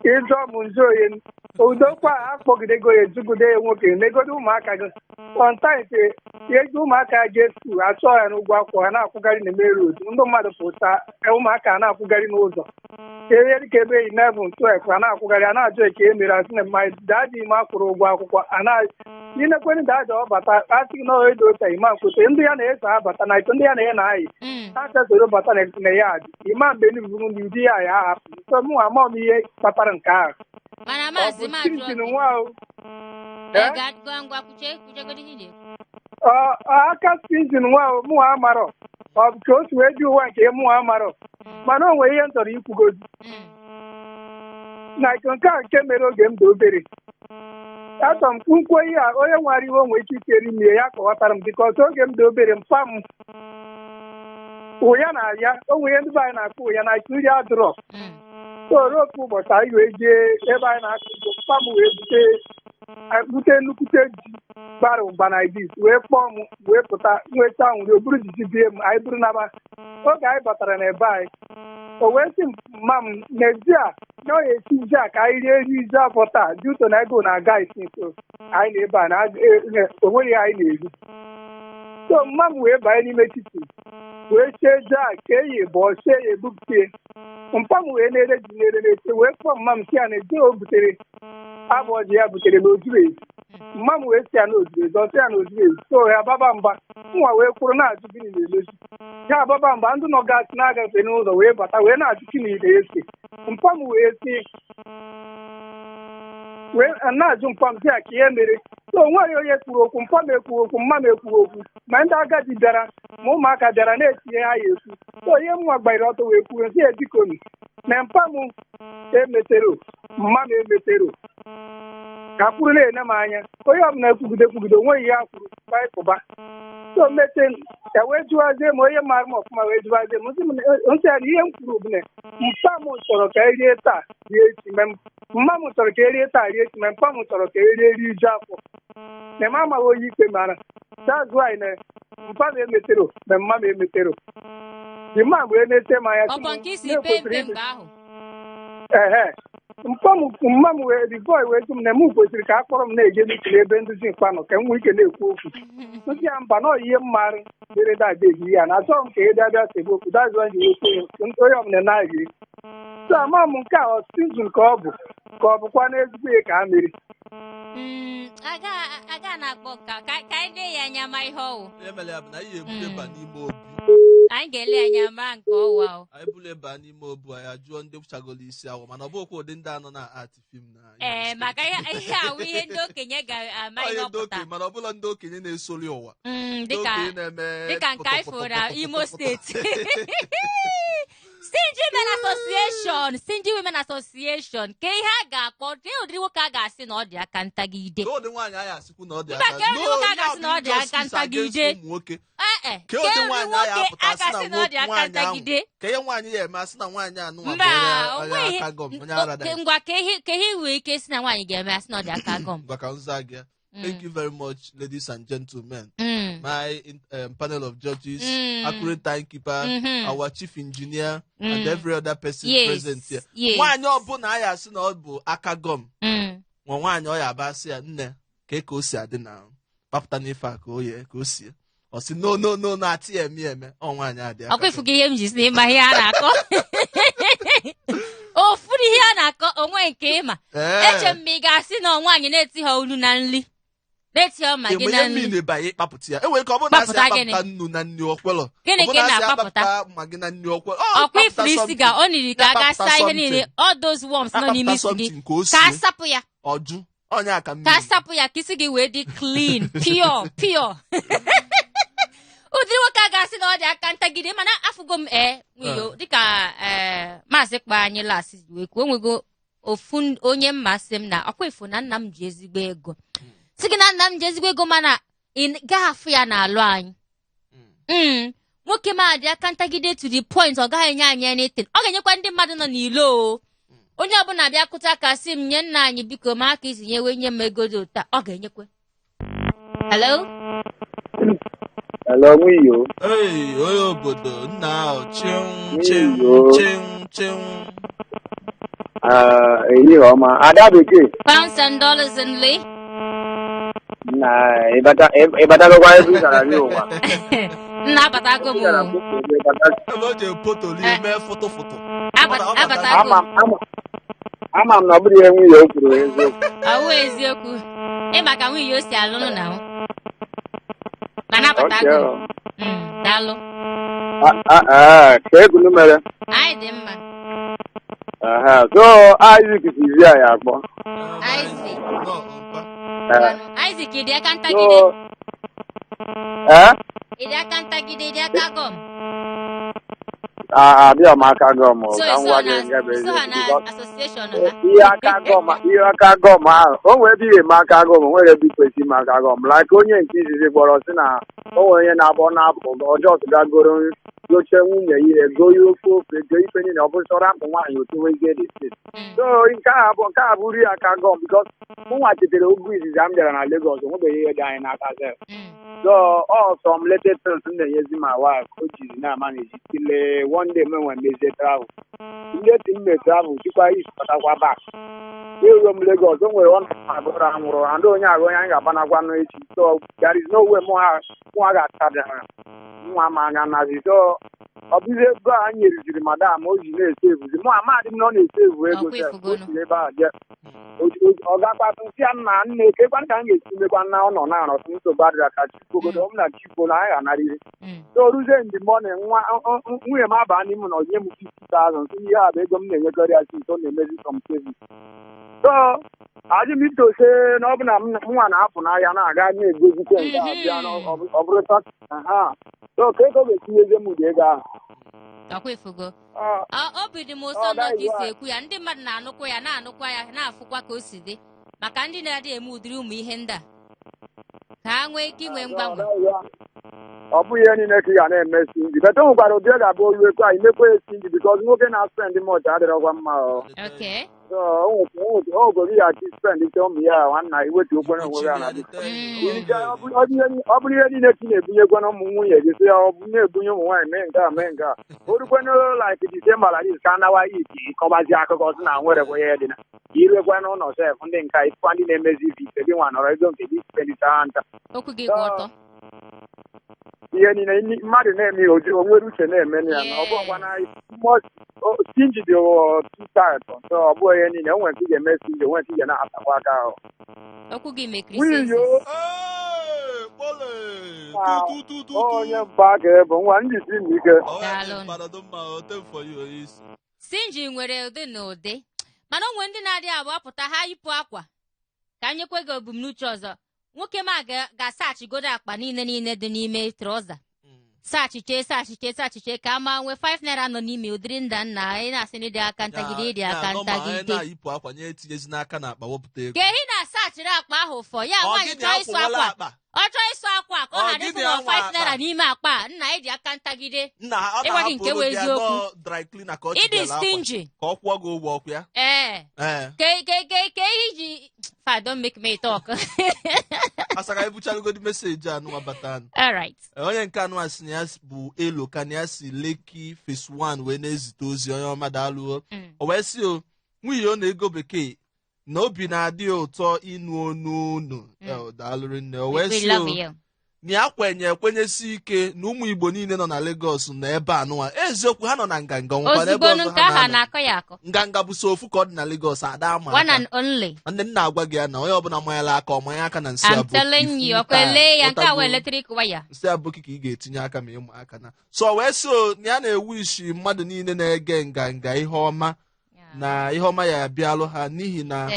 Ịjụọ m nzu oye udokwa akpọgidego ya ejugude ya nwoke negodo ụmụaka gị sometimes eji ụmụaka ya jee school achọọ ya n'ụgwọ akwụkwọ ha na-akwụgharị na main road ndị mmadụ pụta ụmụaka a na-akwụgharị n'ụzọ ihe dịka ebe 11 12 a na-akwụgharị a na-ajụ ka e mere asị na ma daddy ma akwụrụ ụgwọ akwụkwọ a na inekwere daddy ọ bata asị gị na ọ edo ụta ima nkwute ndị ya na-eso abata na ndị ya na ya na-ayị ha chesoro bata na ya adị ima mgbe nburu ndị ụdị ya ya ahapụ so mụ ama m ihe kpatara nke ahụ. Mana Ọ maazị bụ m ajụọ Chinchin gị. nwa o. Ee, gaa ngwa kwuchegodi ihe ị na-ekwu. Ọ aka Chinchin nwa o mụ amarọ ọ bụ ka o si wee dị ụwa nke mụ amarọ mana o nwere ihe m chọrọ ikwugozi na nke a nke mere oge m dị obere. Achọrọ m ka m kwuo ihe a onye nwere iwe nwere ike ichere ime ya ka ọ ghọtara m bikọs oge m dị obere mpa m ụya na-aya o nwere ihe ndị be anyị na-akpọ ụya na nri adụrọ. So ruo otu ụbọchị anyị wee jee ebe anyị na-akọ ugbo mpa m wee bute Bute nnukwute ji bara ụba na idis wee kpọọ m wee pụta nweta nwere o buru jiji bie m, anyị buru naba. Oge anyị batara n'ebe anyị, o wee sị mma m na ji a na ọ ya-esi ji a ka anyị rie eri ji afọ taa dị ụtọ na ego na-aga isi nso anyị na ebe a na o nweghị ihe anyị na-eri. So mma m wee banye n'ime kitchen wee sie ji a ka eyi bụọ sie ya ebupụtie. Mpa m wee na-ere ji na-ere na-ese wee kpọọ mma m si ya na ji o butere abụọ ji ya butere na o zuru ezu. Mma m wee si ya na o zuru ezu, ọ sị ya na o zuru ezu. So ya baba mba, nwa wee kwụrụ na-ajụ gịnị na-emezi ya baba mba. Ndị nọ gasị na-agafe n'ụzọ wee bata wee na-ajụ gịnị na-ese. Mpa m wee sị wee na-ajụ mpa m sị ya ka ihe mere. So o nweghị onye kwuru okwu, mpa m ekwughị okwu, mma m ekwughị okwu, ma ndị agadi bịara ma ụmụaka bịara na-etinye ha ya ekwu. So ihe nwa gbanyere ọtọ wee kwuo sị ya bikonu na mpa m emetero, mma m emetero, ka kwuru na-ene m anya. Onye ọbụla ekwugide kwugide onweghị ihe a kwuru kpaịpụba. So mete ya wee jụwazie m, onye maara m ọfụma wee jụwazie m, nsị ya na ihe m kwuru bụ na mpa m chọrọ ka erie taa rie echi, mma m chọrọ ka erie taa rie echi, ma mpa m chọrọ ka erie rie ju afọ, na m amaghị onye ikpe mara. That's why na mpa m emetero na mma m emetero. The man wee na-ete m anya. Ọbọ nke isi pe mpe mgbe ahụ. Ehe, mpa m mma m wee the boy wee sị m na m kwesịrị ka a kpọrọ m na-eje meeting ebe nduzi mkpa nọ ka m nwee ike na-ekwu okwu. Nsị ya mba na ihe m maara dere dada eji ya na achọghị m ka ị bịa bịa sebe okwu. That's why ji wee kwuo onye ọbụla na-agị. So ama m nke a ọ season ka ọ bụ ka ọ bụkwa n'ezigbo ihe ka a mere. Aga na-akpọ ka ka anyị lee ya anya ma ihe ọwụ. Ihe mere ya bụ na anyị ebule ba n'ime obi. Anyị ga-ele anya mara nke ọwa o. Anyị bule ba n'ime obu, anyị ajụọ ndị chagolo isi awọ, mana ọ bụghịkwa ụdị ndị anọ na art film na Imo Ee, Steeti. Maka ihe awụ ihe ndị okenye ga-ama ihe Onye ndị ọ pụta. okenye, mana ọ bụla ndị okenye na-esoli ụwa. Ndị Dịka okenye na-eme dịka nke anyị fụrụ na pụtụ, Imo pụtụ, Steeti. Stingy Women Association, Stingy Women Association, ka ihe a ga-akpọ, ka ụdịrị nwoke a ga-asị na ọ dị aka ntagide. Ka ụdị nwaanyị anyị asịkwu na ọ dị Mba, aka. ka ụdị nwoke a ga-asị na ọ dị No, aka ya bụ ntagide. injustice against ụmụ nwoke. Ee, Ka ka ụdị ụdị nwaanyị anyị nwoke apụta a sị na ga-asị na ọ dị aka nwaanyị ahụ. ntagide. Ka ihe nwaanyị ya eme asị na nwaanyị anụnwa bụ Mba, onye o nweghị aka gọm, onye ara Oke, ngwa ka ihe nwere ike si na nwaanyị ga-eme asị na ọ dị aka gọm. Ngwa ka m zaa gị ya. Thank you very much, ladies and gentlemen. My panel of judges, accurate timekeeper, our chief engineer, and every other person present here. Nwaanyị ọbụla anyị asị na ọ bụ aka gọm, nwa nwaanyị ọ ya aba sị ya nne ka ka o si adị na kpapụta n'ife a ka o yee ka o sie, ọ sị no no no no, ati ya eme eme ọ nwaanyị adị aka Ọkwa ifu gị ihe m ji si na ịma ihe a na-akọ ofu ihe a na-akọ onwe nke ịma. Eche m ma ị ga-asị na nwaanyị na-eti ha olu na nri, na-eti ha ma gị Enwe na ihe nri. mmiri banye ịkpapụta ya, enwere ka ọ bụrụ na asị Kpapụta gịnị? akpapụta nnu na nri ọkwelọ. Gịnị Ọ bụrụ ka ị na asị na-akpapụta? akpapụta magị na nri ọkwelọ. Ọkwa ifuru isi ga ọ niri ka a ga saa ihe niile, all those worms nọ n'ime isi gị, something ka o ka a sie sapụ ya. Ọjụ ọnya ka Ka a mmiri. sapụ ya ka isi gị wee dị clean, pure pure. Ụdịrị nwoke a ga-asị na ọ dị aka ntagide, mana afụgo m ee nwiyo dịka ee maazị kpa anyị lasị wee kwuo, onwego ofu onye mmasị m na ọkwa ifu na nna m ji ezigbo ego, sị gị na nna m ji ezigbo ego, mana ị gaghị afụ ya n'alụ anyị. Nwoke m adị aka ntagide to the point ọ gaghị enye anyị anything. Ọ ga-enyekwa ndị mmadụ nọ n'ilo o. Onye ọbụla bịa kụta aka sị m nye nna anyị biko ma aka isi nyewe nye m ego dị ụta, ọ ga-enyekwe. Hello. Hello, nwunye. Ei, onye obodo nna ahụ, chịụ chịụ. Nwunye. Chịụ chịụ. Ehihie ọma, Ada Bekee. Pounds and dollars and lay. Na ịbatagokwa ebe ị gara n'ụwa. Nna, abatago m o. Ebe o ji potoli mee foto foto. Abatago. Ama m ama m na ọ bụrụ ihe nwunye o kwuru eziokwu. Ọwụ eziokwu, ịma ka nwunye o si alụnụ na o mana abatago m. Daalụ. Ka egunu mere. Anyị dị mma. Aha, so Isaac sizi anyị akpọ. Isaac. Nọ, mpa. Ngwanụ, Isaac, ị dị aka ntagide? So ee. Ị dị aka ntagide, ị dị aka gọm? Abịa m aka gọm So ka m iso gwa ha gị na nke bụ so ha na eziokwu. association ha. Ihe aka gọm ahụ, o nwere ebe ihe eme aka gọm, o nwere ebe ikwesị ime aka gọm, like onye nke izizi kpọrọ sị na o nwere onye na-abụ ọ na-apụ ọjọọ gagoro. Gochie nwunye ihe, goo ya ofe ofe, goo ife niile, ọ bụrụ chọrọ apụ nwaanyị otiwezie the state. So nke a bụ ri aka gọm, because mụnwa chetara oge izizi m bịara na Lagos, onwebeghị ihe dị anyị n'aka sef. So all some little things m na-enyezi my wife, o jizi na-amanage till one day m enwe mezie travel. Ndị ti m mee travel chikwa isi batakwa back, eruo m Lagos, o nwere ọnụ abụrụ anwụrụ and onye ahụ onye anyị ga-agbanakwa n'echi. So there is no way mụ ha ga-atabịara nwa m anya nazi. So ọ bụzi ego a nyeruziri madam, o ji na-ese evuzi. Mụ amadị m na ọ na-ese evu ego Ọkwa sef. O ifugonu. si ebe ahụ jee ọ gakwasị nsị ya nna nne kekwan ka m ga-esi mekwa na ọ nọ na-arọ sị nsogbu adịra ka chukwu ọ bụ na chukwu na anyị ga-anarịrị. So ruzie in the morning, nwa nwunye m aba n'ime na onye m 50,000, sị ihe a bụ ego m na-enyekọrọ ya since ọ na-emezi some savings. So ajụ m itose na ọ bụ na nwa na-apụ n'ahịa na-aga na-egozikwe nke a bịa na ọ bụrụ aha. So ka ego ga-etinyezie m ụdị ego ahụ. Ọkwa ifugo. Ọ, Obi dị m ụsọ Ọ, nọ ka that is isi why. ekwu ya. Ndị mmadụ na-anụkwa ya, na-anụkwa ya, na-afụkwa ka o si dị maka ndị na-adị eme ụdịrị ụmụ ihe ndị a, ka ha nwee ike inwe mgbanwe. Ọ bụghị ihe niile ka ị ga na-eme stingy, but o nwekwara ụdị ọ ga-abụ olu ekwe anyị mekwa ya stingy, because nwoke na-spend much adịrọkwa mma ọ. So o nwere ị ga-achị spend ite ụmụ ya, nwanna, iwetu okwere onwe ya na ọ bụrụ ihe niile ka ị na-ebunyekwa na ụmụ nwunye gị, sị ya ọ bụ na-ebunye ụmụ nwaanyị, mee nke a, mee nke a, o rukwenụ like December like this, ka anawa iti kọbazi akụkọ sị na nwere ihe dị na iruekwa n'ụlọ sef, ndị nke a ifụkwa ndị na-emezi ife ife gị nwa nọrọ ego nke gị spendịcha ha nta. Okwu gị kwụ ọtọ. Ihe niile mmadụ na-eme ya, o nwere uche na-eme ya na ọ bụghịkwa na stingy dị too tight. So ọ bụghị ihe niile o nwere nke ị ga-eme stingy, o nwere nke ị ga na-atakwa aka ahụ. Okwu gị mekiri Nwunye sense. yo. Ee, kpọle. Ah, Tu, tu, tu, tu, tu. Onye mba ka ebe nwa ndị si m ike. Daalụ. Daalụ. Stingy nwere ụdị na ụdị, mana o nwere ndị na-adịghị abụọ pụta ha yipụ akwa ka nyekwe gị ebumnuche ọzọ. Nwoke ma ga-asachigodo akpa niile niile dị n'ime trouser, sachiche, sachiche, sachiche, ka ama nwee 5 naira nọ n'ime. Ụdịrị nda nna ị na-asị na ịdị aka ntagide, ịdị aka ntagide. Na-ayipụ akwa nye etinyezi n'aka na akpa wepụta ego. Ka ehi na-asachiri akpa ahụ fọ ya. Ọ Nwaanyị gịnị chọọ ịsụ akwụwala akwa, akpa? Ọ chọọ ịsụ akwa ka ọ Ọ ghara gịnị ịfụ anwa 5 akpa? naira n'ime akpa a, nna, ịdị aka ntagide. Nna, ọ Ịgwa gị nke na-ahapụrụ bụ gị ya eziokwu. nọọ dry cleaner ka ọ Ịdị chigara akwa. stingy. Ka ọ kwụọ gị ụgwọ ọkụ ya. Ee. Ee. Ke ihe iji fa, don't make me talk. Asaka ebuchalugodi message anụnwa bata anụ. All right. Onye nke anụ a sị na ya bụ elo ka na ya si Lekki Phase 1 wee na-ezite ozi. Onye ọma, daalụo. O wee sị o nwunye ọ na-ego bekee na obi na-adị ya ụtọ ịnụ onu unu. Daalụrị nne. O wee We sị o love you. Na ya kwenye ekwenyesi ike na ụmụ Igbo niile nọ na Lagos nọ ebe anụnwa. Eziokwu, ha nọ na nganga nwekwara ebe Ozugbo ọzọ nke ha ahụ a na-anọ. na-akọ ya akọ. Nganga bụ so ofu ka ọ dị na Lagos, ada ama One aka. and only. Nwanne m, na-agwa gị ya na onye ọbụla manyela aka, ọ manye aka na nsị I'm aboki. telling you, Full ọkwa time. ele ya nke a wee Ụtago. electric wire. Nsị aboki ka ị ga-etinye aka ma ịma aka na so wee so na ya na-ewu isi mmadụ niile na-ege nganga ihe ọma na ihe ọma ya abịalụ ha, n'ihi na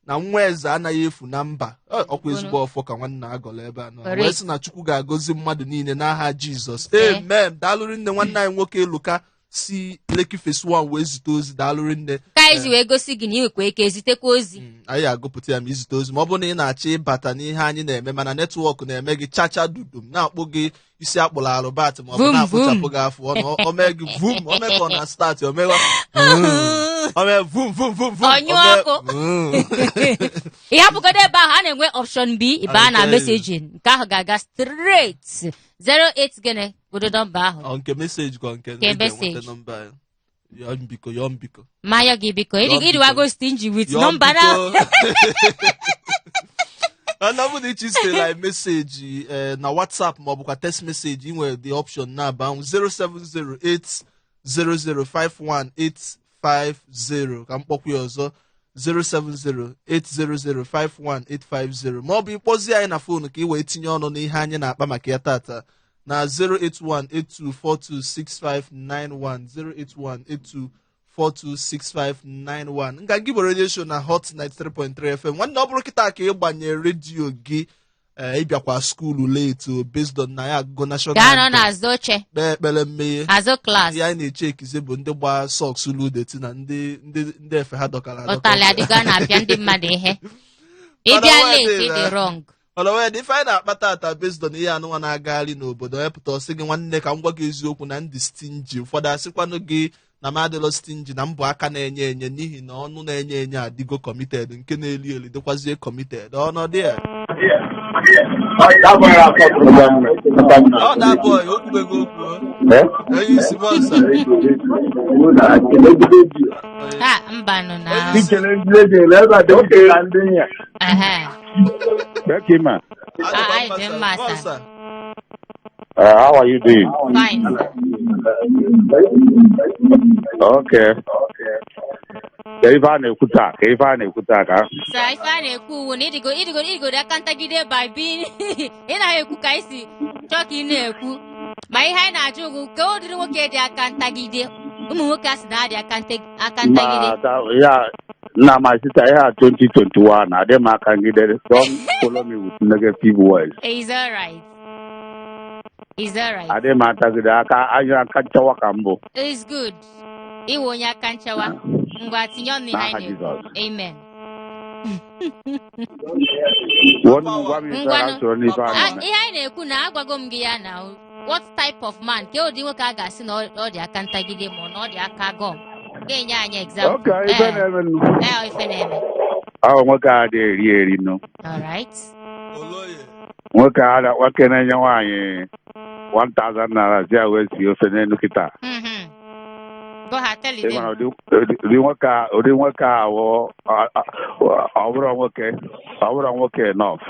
na nwa eze anaghị efu na mba. Ọkwa ezigbo ọfọ ka nwanne agọlọ ebe a nọ. Correct. Wee sị na Chukwu ga-agọzi mmadụ niile n'aha Jizọs. Ise. Amen. Daalụrị nne. Nwanne anyị nwoke Eluka si Lekki Phase 1 wee zite ozi. Daalụrị nne. Ka anyị ji wee gosi gị na ị nwekwa ike zitekwa ozi. Anyị agụpụta ya ma izite ozi, ma ọ bụrụ na ị na-achọ ịbata n'ihe anyị na-eme, mana network na-eme gị chacha dudum, na-akpụ gị isi akpụrụ arụbat, ma ọ bụ Vum, na-akpụchapụ vum. gị afụ ọnụ, o mee gị vum, o mee ka ọ na start, o mewa o mee vum vum vum vum. Ọnyụ o mee ọkụ. Ị hapụgodo ebe ahụ a na-enwe option B, ịbaa na I tell you. messaging, nke ahụ ga-aga straight 08 gịnị godo nọmba ahụ. Ọ nke message ka nke Nke ị ga-enweta message. nọmba ya. Yọọ mbiko, yọọ mbiko. Maya gị biko. Yọọ biko. Ịdịwago stingy with Yọọ nọmba na biko. Ọ bụ na ichi sitere anyị message na WhatsApp ma ọ bụkwa text message, ị nwere the option na-aba 0708 0051850. Ka m kpọkwa ya ọzọ, 07080051850, ma ọ bụ ịkpọzie anyị na phone ka ị wee tinye ọnụ n'ihe anyị na-akpa maka ya tata na 08182426591, 08182426591. Nganga Igbo Radio Show na Hot 93.3 FM. Nwanne, ọ bụrụ kịta ka ị gbanyere redio gị, ịbịakwa school late o, based on na ya agụgo national Gaa nọ anthem, n'azụ oche. Kpee ekpere mmeghe. Azụ class. Ihe anyị na-eche ekize bụ ndị gba socks ludeti na ndị efe ha dọkara adọka. Ụtalị adịgo, a na-apịa ndị mmadụ ihe. Ịbịa Mana late, nwaanyị ịdị wrong. Ọlọwed, ife anyị na-akpa tata based on ihe anụnwa na-agagharị n'obodo, onye pụta ọsị gị, nwanne, ka m gwa gị eziokwu na ndị stingy. Ụfọdụ asịkwanụ gị na m adịlọ stingy, na mbụ aka na-enye enye, n'ihi na ọnụ na-enye enye adịgo committed, nke na-eli eli dịkwazie committed. Ọnọdụ ya ọ da boy okwubego okwu o. Onye isi bọsa. Ha mbanụ na. Ehe. Bekima, Ah, anyị dị mma, sir. Bọsa. How are you doing? Fine, sir. Okay. Ka ife a na-ekwu taa, ka ife a na-ekwu taa ka Sir, ife a na-ekwu uwu na ịdịgo ịdịgo ịdịgodo aka ntagide by being ị naghị ekwu ka anyị si chọọ ka ị na-ekwu, ma ihe anyị na-ajụ ugwu ka ụdịrị nwoke dị aka ntagide, ụmụ nwoke a sị na adị aka ntagide. Ma ya na my sister, ihe a 2021 adị m aka ngide. Don't follow me with negative words. It's alright. It's alright. Adị m atagide aka anya aka nchawa ka mbụ. It's good. Iwe onye aka nchawa. Ngwa, tinye ọnụ ihe N'aha anyị na-ekwu. Jizọs. Amen. Wọnụ m, gwa m ife Ngwanụ. ha soro n'ife a Ah, na-eme. Ihe anyị na-ekwu na agwago m gị ya na what type of man, ke ụdị nwoke a ga-asị na ọ dị aka ntagide ma ọ na ọ dị aka gọm, ga-enye anyị example. Okay, ife Eh, na-eme nụ. Eh, ife na-eme. Ahụ nwoke a dị eri eri nụ. Alright. Oloye. Nwoke a nwoke na-enye nwaanyị 1000 naira si ya wee sie ofe n'elu kịta. Go ahead, tell Ị them. mara ụdị nwoke a wụ ọ bụrụ nwoke, ọ bụrụ nwoke enough.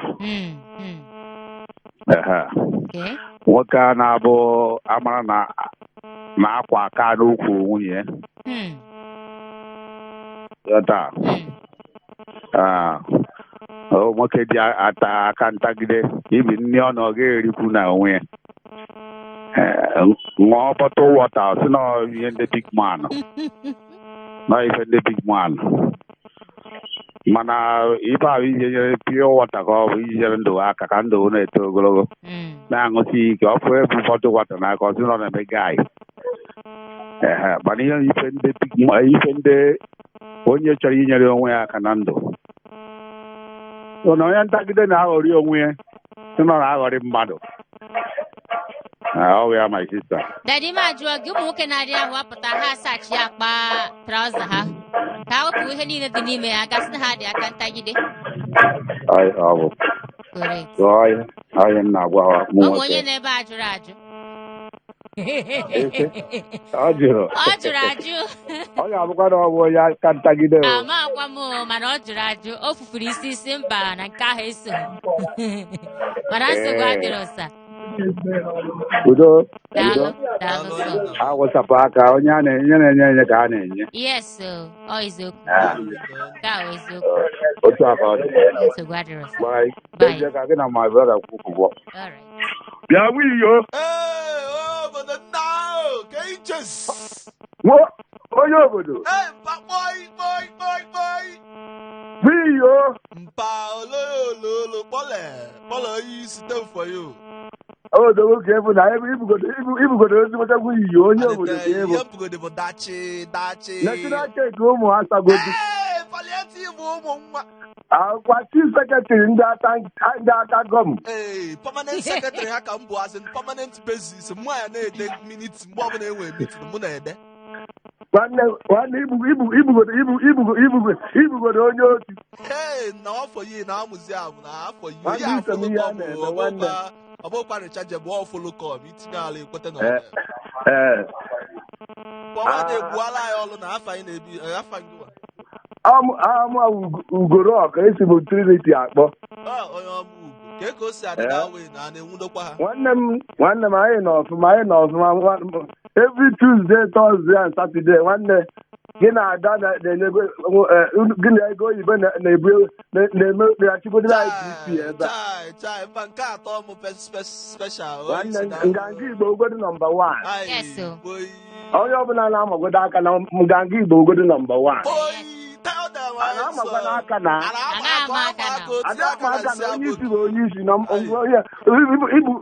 Ehe. Okay. Nwoke a na-abụ amara na na akwa aka n'ukwu nwunye ya. Ghọta? Ah, ọ nwoke dị ata aka ntagide ibi nri ọ na ọ ga-erikwu na onwe ya. Eh, ṅụọ bottle water, si na ọ ihe ndị big man, na ife ndị big man, mana ife ahụ iji nyere pure water ka ọ bụ iji nyere ndụ aka ka ndụ na-eto ogologo, na-aṅụsi ike ọfụ ebu bottle water n'aka, ọ sị na ọ na-eme guy. Ehe, mana ihe ife ndị big ife ndị onye chọrọ inyere onwe ya aka na ndụ. So na onye ntagide na-aghọrị onwe ya, sị na ọ na-aghọrị mmadụ. Ah, ọ bụ ya, my sister. Daddy, m ajụọ gị, ụmụ nwoke na-adị ahụ apụta, ha asachi akpa trouser ha ka ha wepụ ihe niile dị n'ime ya, gasị na ha dị aka ntagide? Ọ bụ Correct. So, ọ ihe m na-agwa ha, ụmụ Ụmụ nwoke. onye n'ebe a jụrụ ajụ. Efe, ọ jụrụ. Ọ jụrụ ajụ. Ọ ga-abụkwa na ọ bụ onye aka ntagide o. Ama agwa m o, mana ọ jụrụ ajụ, o fufuru isi isi mba na nke ahụ eso, mana nsogbu adịrọ sa. Udo. Daalụ. Udo. Daalụ sọ. Awụsapụ aka onye a na-enye na-enye enye ka a na-enye. Yes o, ọ eziokwu. Ah, Nke a bụ eziokwu. Otu a ka ọ dị. Nsogbu adịrọ sa. Bye. Bye. Eje ka gị na my brother kwupụbọ. Alright. Bịa wiyo. Ee, obodo nna ahụ ka iches. Onye obodo. Ee, mpa, kpọi kpọi kpọi kpọi. Wiyo. Mpa, ololo kpọle kpọle, onye isi tem for you. Obodo nwoke bụ na ebe ibugodo ezigbote wiyo onye obodo ka ịbụ. Ihe mbugode bụ dachi dachi. National cake ụmụ asagodi. Ee, palliative ụmụ nwa. Akwa chief secretary ndị aka ndị aka gọm. Ee, permanent secretary ha ka m bụ, as in permanent basis, mụ ya na-ede minute mgbe ọbụla enwere meeting, mụ na-ede. Nwanne nwanne, ibu ibu ibugodo ibu ibugo ibugo ibugodo onye otu. Ee, na afọ yi na amụzi amụ na afọ yi. Nwanne, onye iso m ihe a na-eme, nwanne. Ọbụkwa rechargeable ọfụlụkọm itinye ala ekweta na Ee. Ee. Pọwa na-egbuala anyị ọlụ na afọ anyị na-ebi eh, afọ gị nwa. Amụ ugoro ọka esi m Trinity akpọ. Ọ, onye ọma ugwu ka o si adị na wee na a na-enwudokwa ha. Nwanne m, nwanne m, anyị nọ ọfụma, anyị nọ ọfụma. Every Tuesday, Thursday and Saturday, nwanne, gị na ada na-enyego gị na ego oyibo na-ebu na-eme na-achịgodoro anyị BP ebe a. Chai chai, mba, nke atọ mụ special. Nwanne, nganga Igbo ugodo number 1. Yes, o. Onye ọbụla na-amagodo aka na nganga Igbo ugodo number 1. Oyi, tell them. A na-amakwa n'aka na A na-ama. ama aka na Ka ọ Ada aka ama na aka nsị na onye abụ isi bụ onye isi na ibu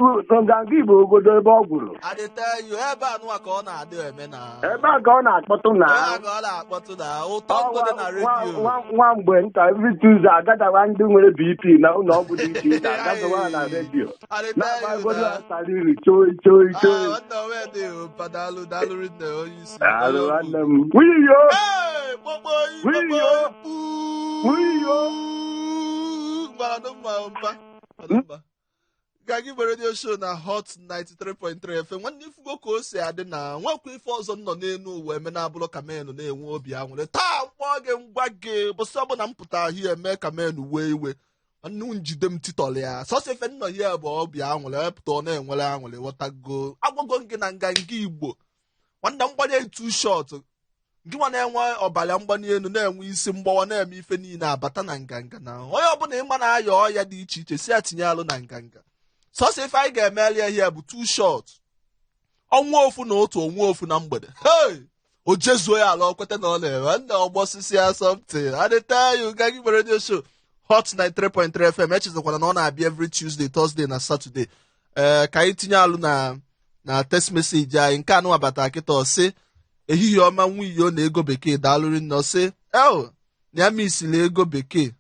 nganga Igbo ogodo ebe ọ gwụrụ. I dey tell you, ebe anụwa ka ọ na-adị eme na Ebe a ka ọ na-akpọtụ na ebe a ka ọ na-akpọtụ na ụtọ ndụ dị na redio. Nwa mgbe nta every Tuesday agadawa ndị nwere BP na ụlọ ọgwụ dị iche iche agadawa na redio I dey tell you na-agbagodo na asariri choi choi Ah, choi. nwanne m dị o, daalụ, daalụ rinne, onye isi. Daalụ nwanne m. Wiyo! Hey, kpọkpọ oyi, kpọkpọ Wiyo! oyi, puu. Wiyo! Gwara nụ mma, mpa. Ọdụ mma. Nganga Igbo Radio Show na Hot 93.3 FM. Nwanne, ifugo ka o si adị na nwekwa ife ọzọ m nọ n'elu ụwa eme na-abụrụ ka menụ na-enwe obi aṅụrị taa. Mkpọ gị, ngwa gị bụsị ọbụla m pụta ahụ eme ka menụ wee iwe, nwanne m njide m titọlụ ya sọsọ ife nnọ ya bụ obi aṅụrị epụta ọ na-enwere aṅụrị. Ghọtago? Agwago m gị na Nganga Igbo, nwanne m, gbanye two shot gị nwa na-enwe ọbara mgbali elu, na-enwe isi mgbawa, na-eme ife niile abata na nganga na onye ọbụla ịma na-aya ọya dị iche iche si ya tinye alụ na nganga. Sọsọ ife anyị ga-emeli ya here bụ two shot, ọnwa ofu na otu onwa ofu na mgbede. Hey! O jezuo ya ala o kweta na ọ na-eme nna ọgbọsisi ya something. I dey tell you, Nganga Igbo Radio Show, Hot 93.3 FM. Echezokwala na ọ na-abịa every Tuesday, Thursday na Saturday. Ee, ka anyị tinye alụ na text message anyị. Nke anụ abata kịta, ọsị, "Ehihie ọma, nwunye na ego bekee, daalụrị nne." Ọsị el na ya misili ego bekee.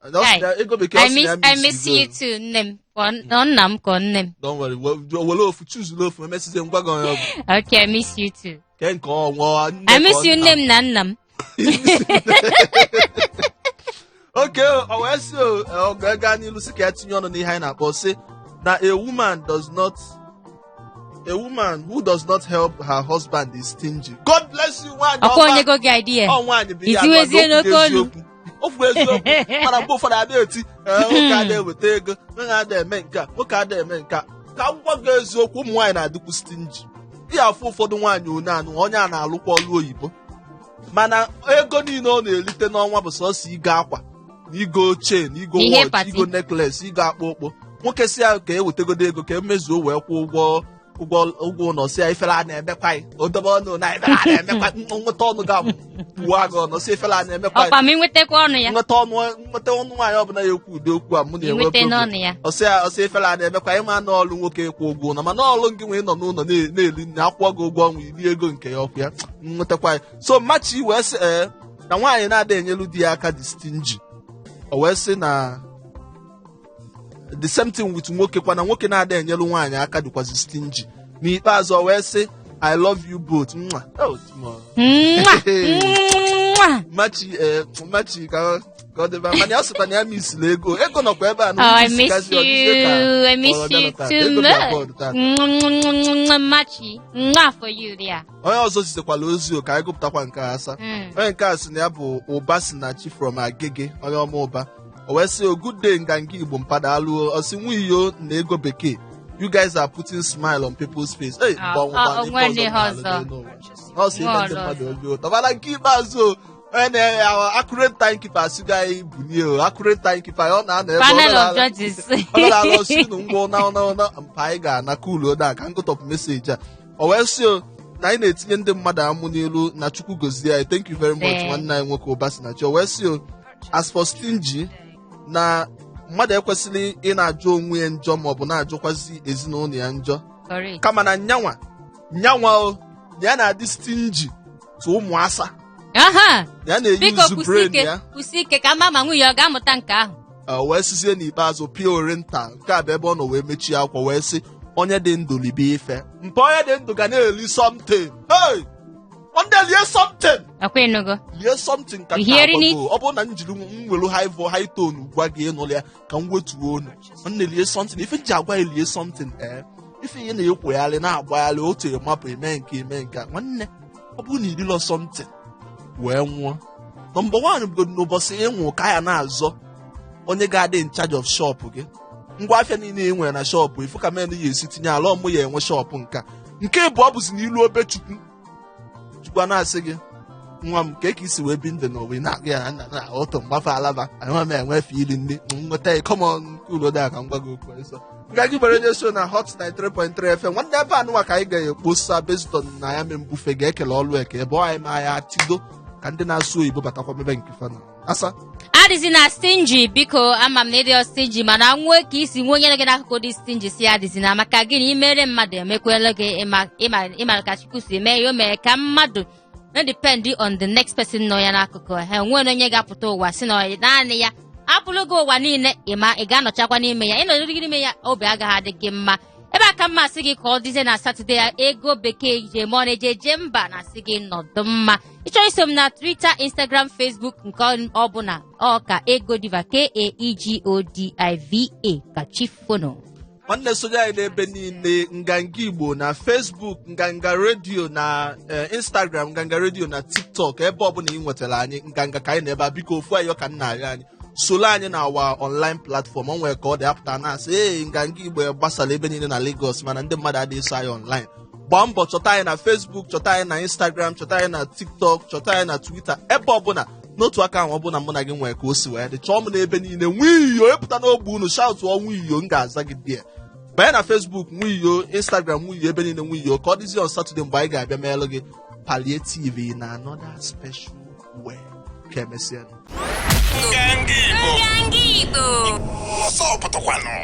Ọ sị na ego bekee, ọ I sị na miss ya I miss misili you too, nne m. Ka ọ nna m ka ọ nne m. Don't worry, were ofu, chuzulu ofu, emesizie ngwa gị onye ọ bụ. Okay, I miss you too. Ke nke ọnwa nne I ka miss ọ you, nna. nne m na nna m. Oke ọ wee sị ọ ga-aga n'ilu sị ka ya tinye ọnụ n'ihe anyị na-akpọ, sị na a woman who does not help her husband is stingy. God bless you, nwaanyị Ọkwa ọma. onye go gị idea. Ọ nwaanyị bụ ihe Itiwezie agwa, n'oke olu. eziokwu. Okwu eziokwu, mana mgbe ụfọdụ ada eti, "Ee, nwoke ada eweta ego, nwoke ada eme nke a, nwoke ada eme nke a." Ka m gwa gị eziokwu, ụmụ nwaanyị na-adịkwu stingy. Ihe afụ ụfọdụ nwaanyị one anụ onye a na-alụkwa ọlụ oyibo, mana ego niile ọ na-elite n'ọnwa bụ sọsọ igo akwa na igo chain, igo Ihe watch, party. igo necklace, igo akpụ ụkpụ. Nwoke si ya ka ewetagodo ego ka emezuo wee kwụọ ụgwọ ụlọ, si ya ifere a na-emekwa ya, o dobe ọnụ na ifere a na-emekwa. Nweta ọnụ ga gbuo gị ọnụ, si ifere a na-emekwa ya. Ọkwa ma ị nwetakwa ọnụ ya. Nweta ọnụ nwaanyị ọbụla ya ekwu ụdị okwu a mụ na-enwe Inweta problem. n'ọnụ ya. Ọsị ya, ọsị ifere a na-emekwa ịma na ọlụ nwoke ịkwụ ụgwọ ụlọ, mana ọlụ gị nwee nọ n'ụlọ na-eli nne akwụkwọ gị ụgwọ ọnwa iri ego nke ya ọkụ ya nwetakwa ya. So machi wee sị ee na nwaanyị na-ada enyelu di ya aka dị stingy. O wee sị na the same thing with nwoke kwa, na nwoke na-ada enyelu nwaanyị aka dịkwazi stingy. N'ikpeazụ o wee sị, "I love you both." Mwah. Oh, Timo. Mwah! Mwah! Machi, ee, machi ka ọ dịba, mana ya sịkwa na ya misiri ego. Ego nọkwa ebe a na Oh, I miss you. I miss you too much. Mwah, Machi. Mwah for you there. Onye ọzọ zitekwala ozi o ka anyị gụpụtakwa nke a asa. Onye nke a sị na ya bụ Ụba si na chi from Agege. Onye ọma Ụba, o wee sị o, "Good day, Nganga Igbo, mpadalụ." Ọsị, "Nwunye na ego bekee, you guys are putting smile on people's face." Hey, Ah, mgbe ọnwụkwa ah, na ife onwe ọzọ ndị m na-alụ ọzọ. n'elu ụwa. Ọ sị ime ndị Nwa mmadụ obi ụtọ, mana nke ikpeazụ o, onye na accurate timekeeper asịgo anyị bunie o accurate timekeeper ọ na-anọ ebe ọ Panel of nọrọ judges. ọ nọrọ ala osi unu ngwa ụna ụna ụna mpa anyị ga-ana kuluo na ka ngụtọpụ message a. O wee sị o na anyị na-etinye ndị mmadụ amụ n'elu, na Chukwu gozie anyị. Thank you very much. Ee. Nwanne anyị nwoke Ụba si na chi, o wee sị o, as for stingy, na mmadụ ekwesịrị ị na-ajụ onwe ya njọ maọbụ na-ajụkwazi ezinụlọ ya njọ. Correct. Kama na nyanwa nyanwa o na ya na-adị stingy tụ ụmụ asa. Aha. Na ya Biko na-eyuzu kwụsị brain ike. ya. Kwụsị ike ka ama ma nwunye ọ ga-amụta nke ahụ. O wee sizie n'ikpeazụ pịa orenta nke a bụ ebe ọ nọ wee mechie akwa, wee sị onye dị ndụ libe ife mpa, onye dị ndụ ga na-eli something. Hey! Nwanne, lie something. Ọkwa ịnụgo. Lie something ka You m hearing it? na-agwago. Ọ bụrụ na m jiri m welu high vo high tone gwa gị ịnụrụ ya ka m wetuo onu. Nwanne, lie something. Ife m ji agwa ya lie something, ee, ife ihe na-ekwegharị na-agbagharị otu ịmapụ eme nke eme nke a. Nwanne, ọ bụrụ na irilo something wee nwụọ, number one bụgodu n'ụbọchị ịnwụ ka ya na-azọ onye ga-adị in charge of shop gị, ngwa afịa niile ị nwere na shop ifu ka men ya esi tinye ala ọmụ ya enwe shop nka nke bụ ọ bụzi n'ilu obe Chukwu. Chukwu a na-asị gị, "Nwa m, ka isi wee bi ndụ n'ụwa?" Ị na-agụ ya na ụtụ mgbafe alaba anyị m enwefe iri nri nweta ya. Come on, cool down ka m gwa gị okwu ọsọ. Nganga Igbo Radio Show na Hot 93.3 FM. Nwanne, ebe anụnwa ka anyị ga-ekposa based on na ya mee mbufe ga-ekele ọlụ eke ebe ọ anyị ma ya tido. Ka ndị na-asụ oyibo batakwa mebe nke fa na asa. Adịzina stingy, biko. Ama m na ịdị stingy, mana nwee ka isi nwe onye nọ gị n'akụkụ dị stingy, si adịzina. Maka gịnị? Imere mmadụ emekwela gị. Ịma ịma ịma ka Chukwu si mee ya, o mere ka mmadụ na depend on the next person nọ ya n'akụkụ. Ha nwere onye ga-apụta ụwa si na naanị ya abụrụ gị ụwa niile. Ịma ị ga-anọchakwa n'ime ya, ịnọdụ gị n'ime ya, obi agaghị adị gị mma. Ebe a ka mma sị gị ka ọ dịzie na Satọde ya. Ego bekee ji eme ọ na-eje eje mba na-asị gị nọdụ mma. Ịchọrọ iso m na Twitter, Instagram, Facebook, nke ọbụla, ọ ka Ego Diva, Kaegodiva. Ka chi fono. Nwanne, sonye anyị n'ebe niile: Nganga Igbo na Facebook, Nganga Redio na Instagram, Nganga Redio na TikTok. Ebe ọbụla ị nwetara anyị, Nganga ka anyị na ebe a. Biko, ofu ayọ ka nna arịọ anyị, soro anyị na our online platform. O nwere ka ọ dị apụta na-asị ee, Nganga Igbo gbasara ebe niile na Lagos, mana ndị mmadụ adịghị eso anyị online. Gbaa mbọ chọta anyị na Facebook, chọta anyị na Instagram, chọta anyị na TikTok, chọta anyị na Twitter, ebe ọbụla n'otu aka ahụ. Ọbụla mụ na gị nwere ka o si wee dị, chọọ m n'ebe niile. Nwiyo epụta n'ogbe unu, shout Nwiyo, m ga-aza gị die. Banye na Facebook, Nwiyo, Instagram, Nwiyo, ebe niile, Nwiyo. Ka ọ dịzie on Saturday mgbe anyị ga-abịa meelụ gị palliative na another special way. Ka emesịa. Nganga Igbo. Nganga Igbo. Ọsọ pụtakwanụ.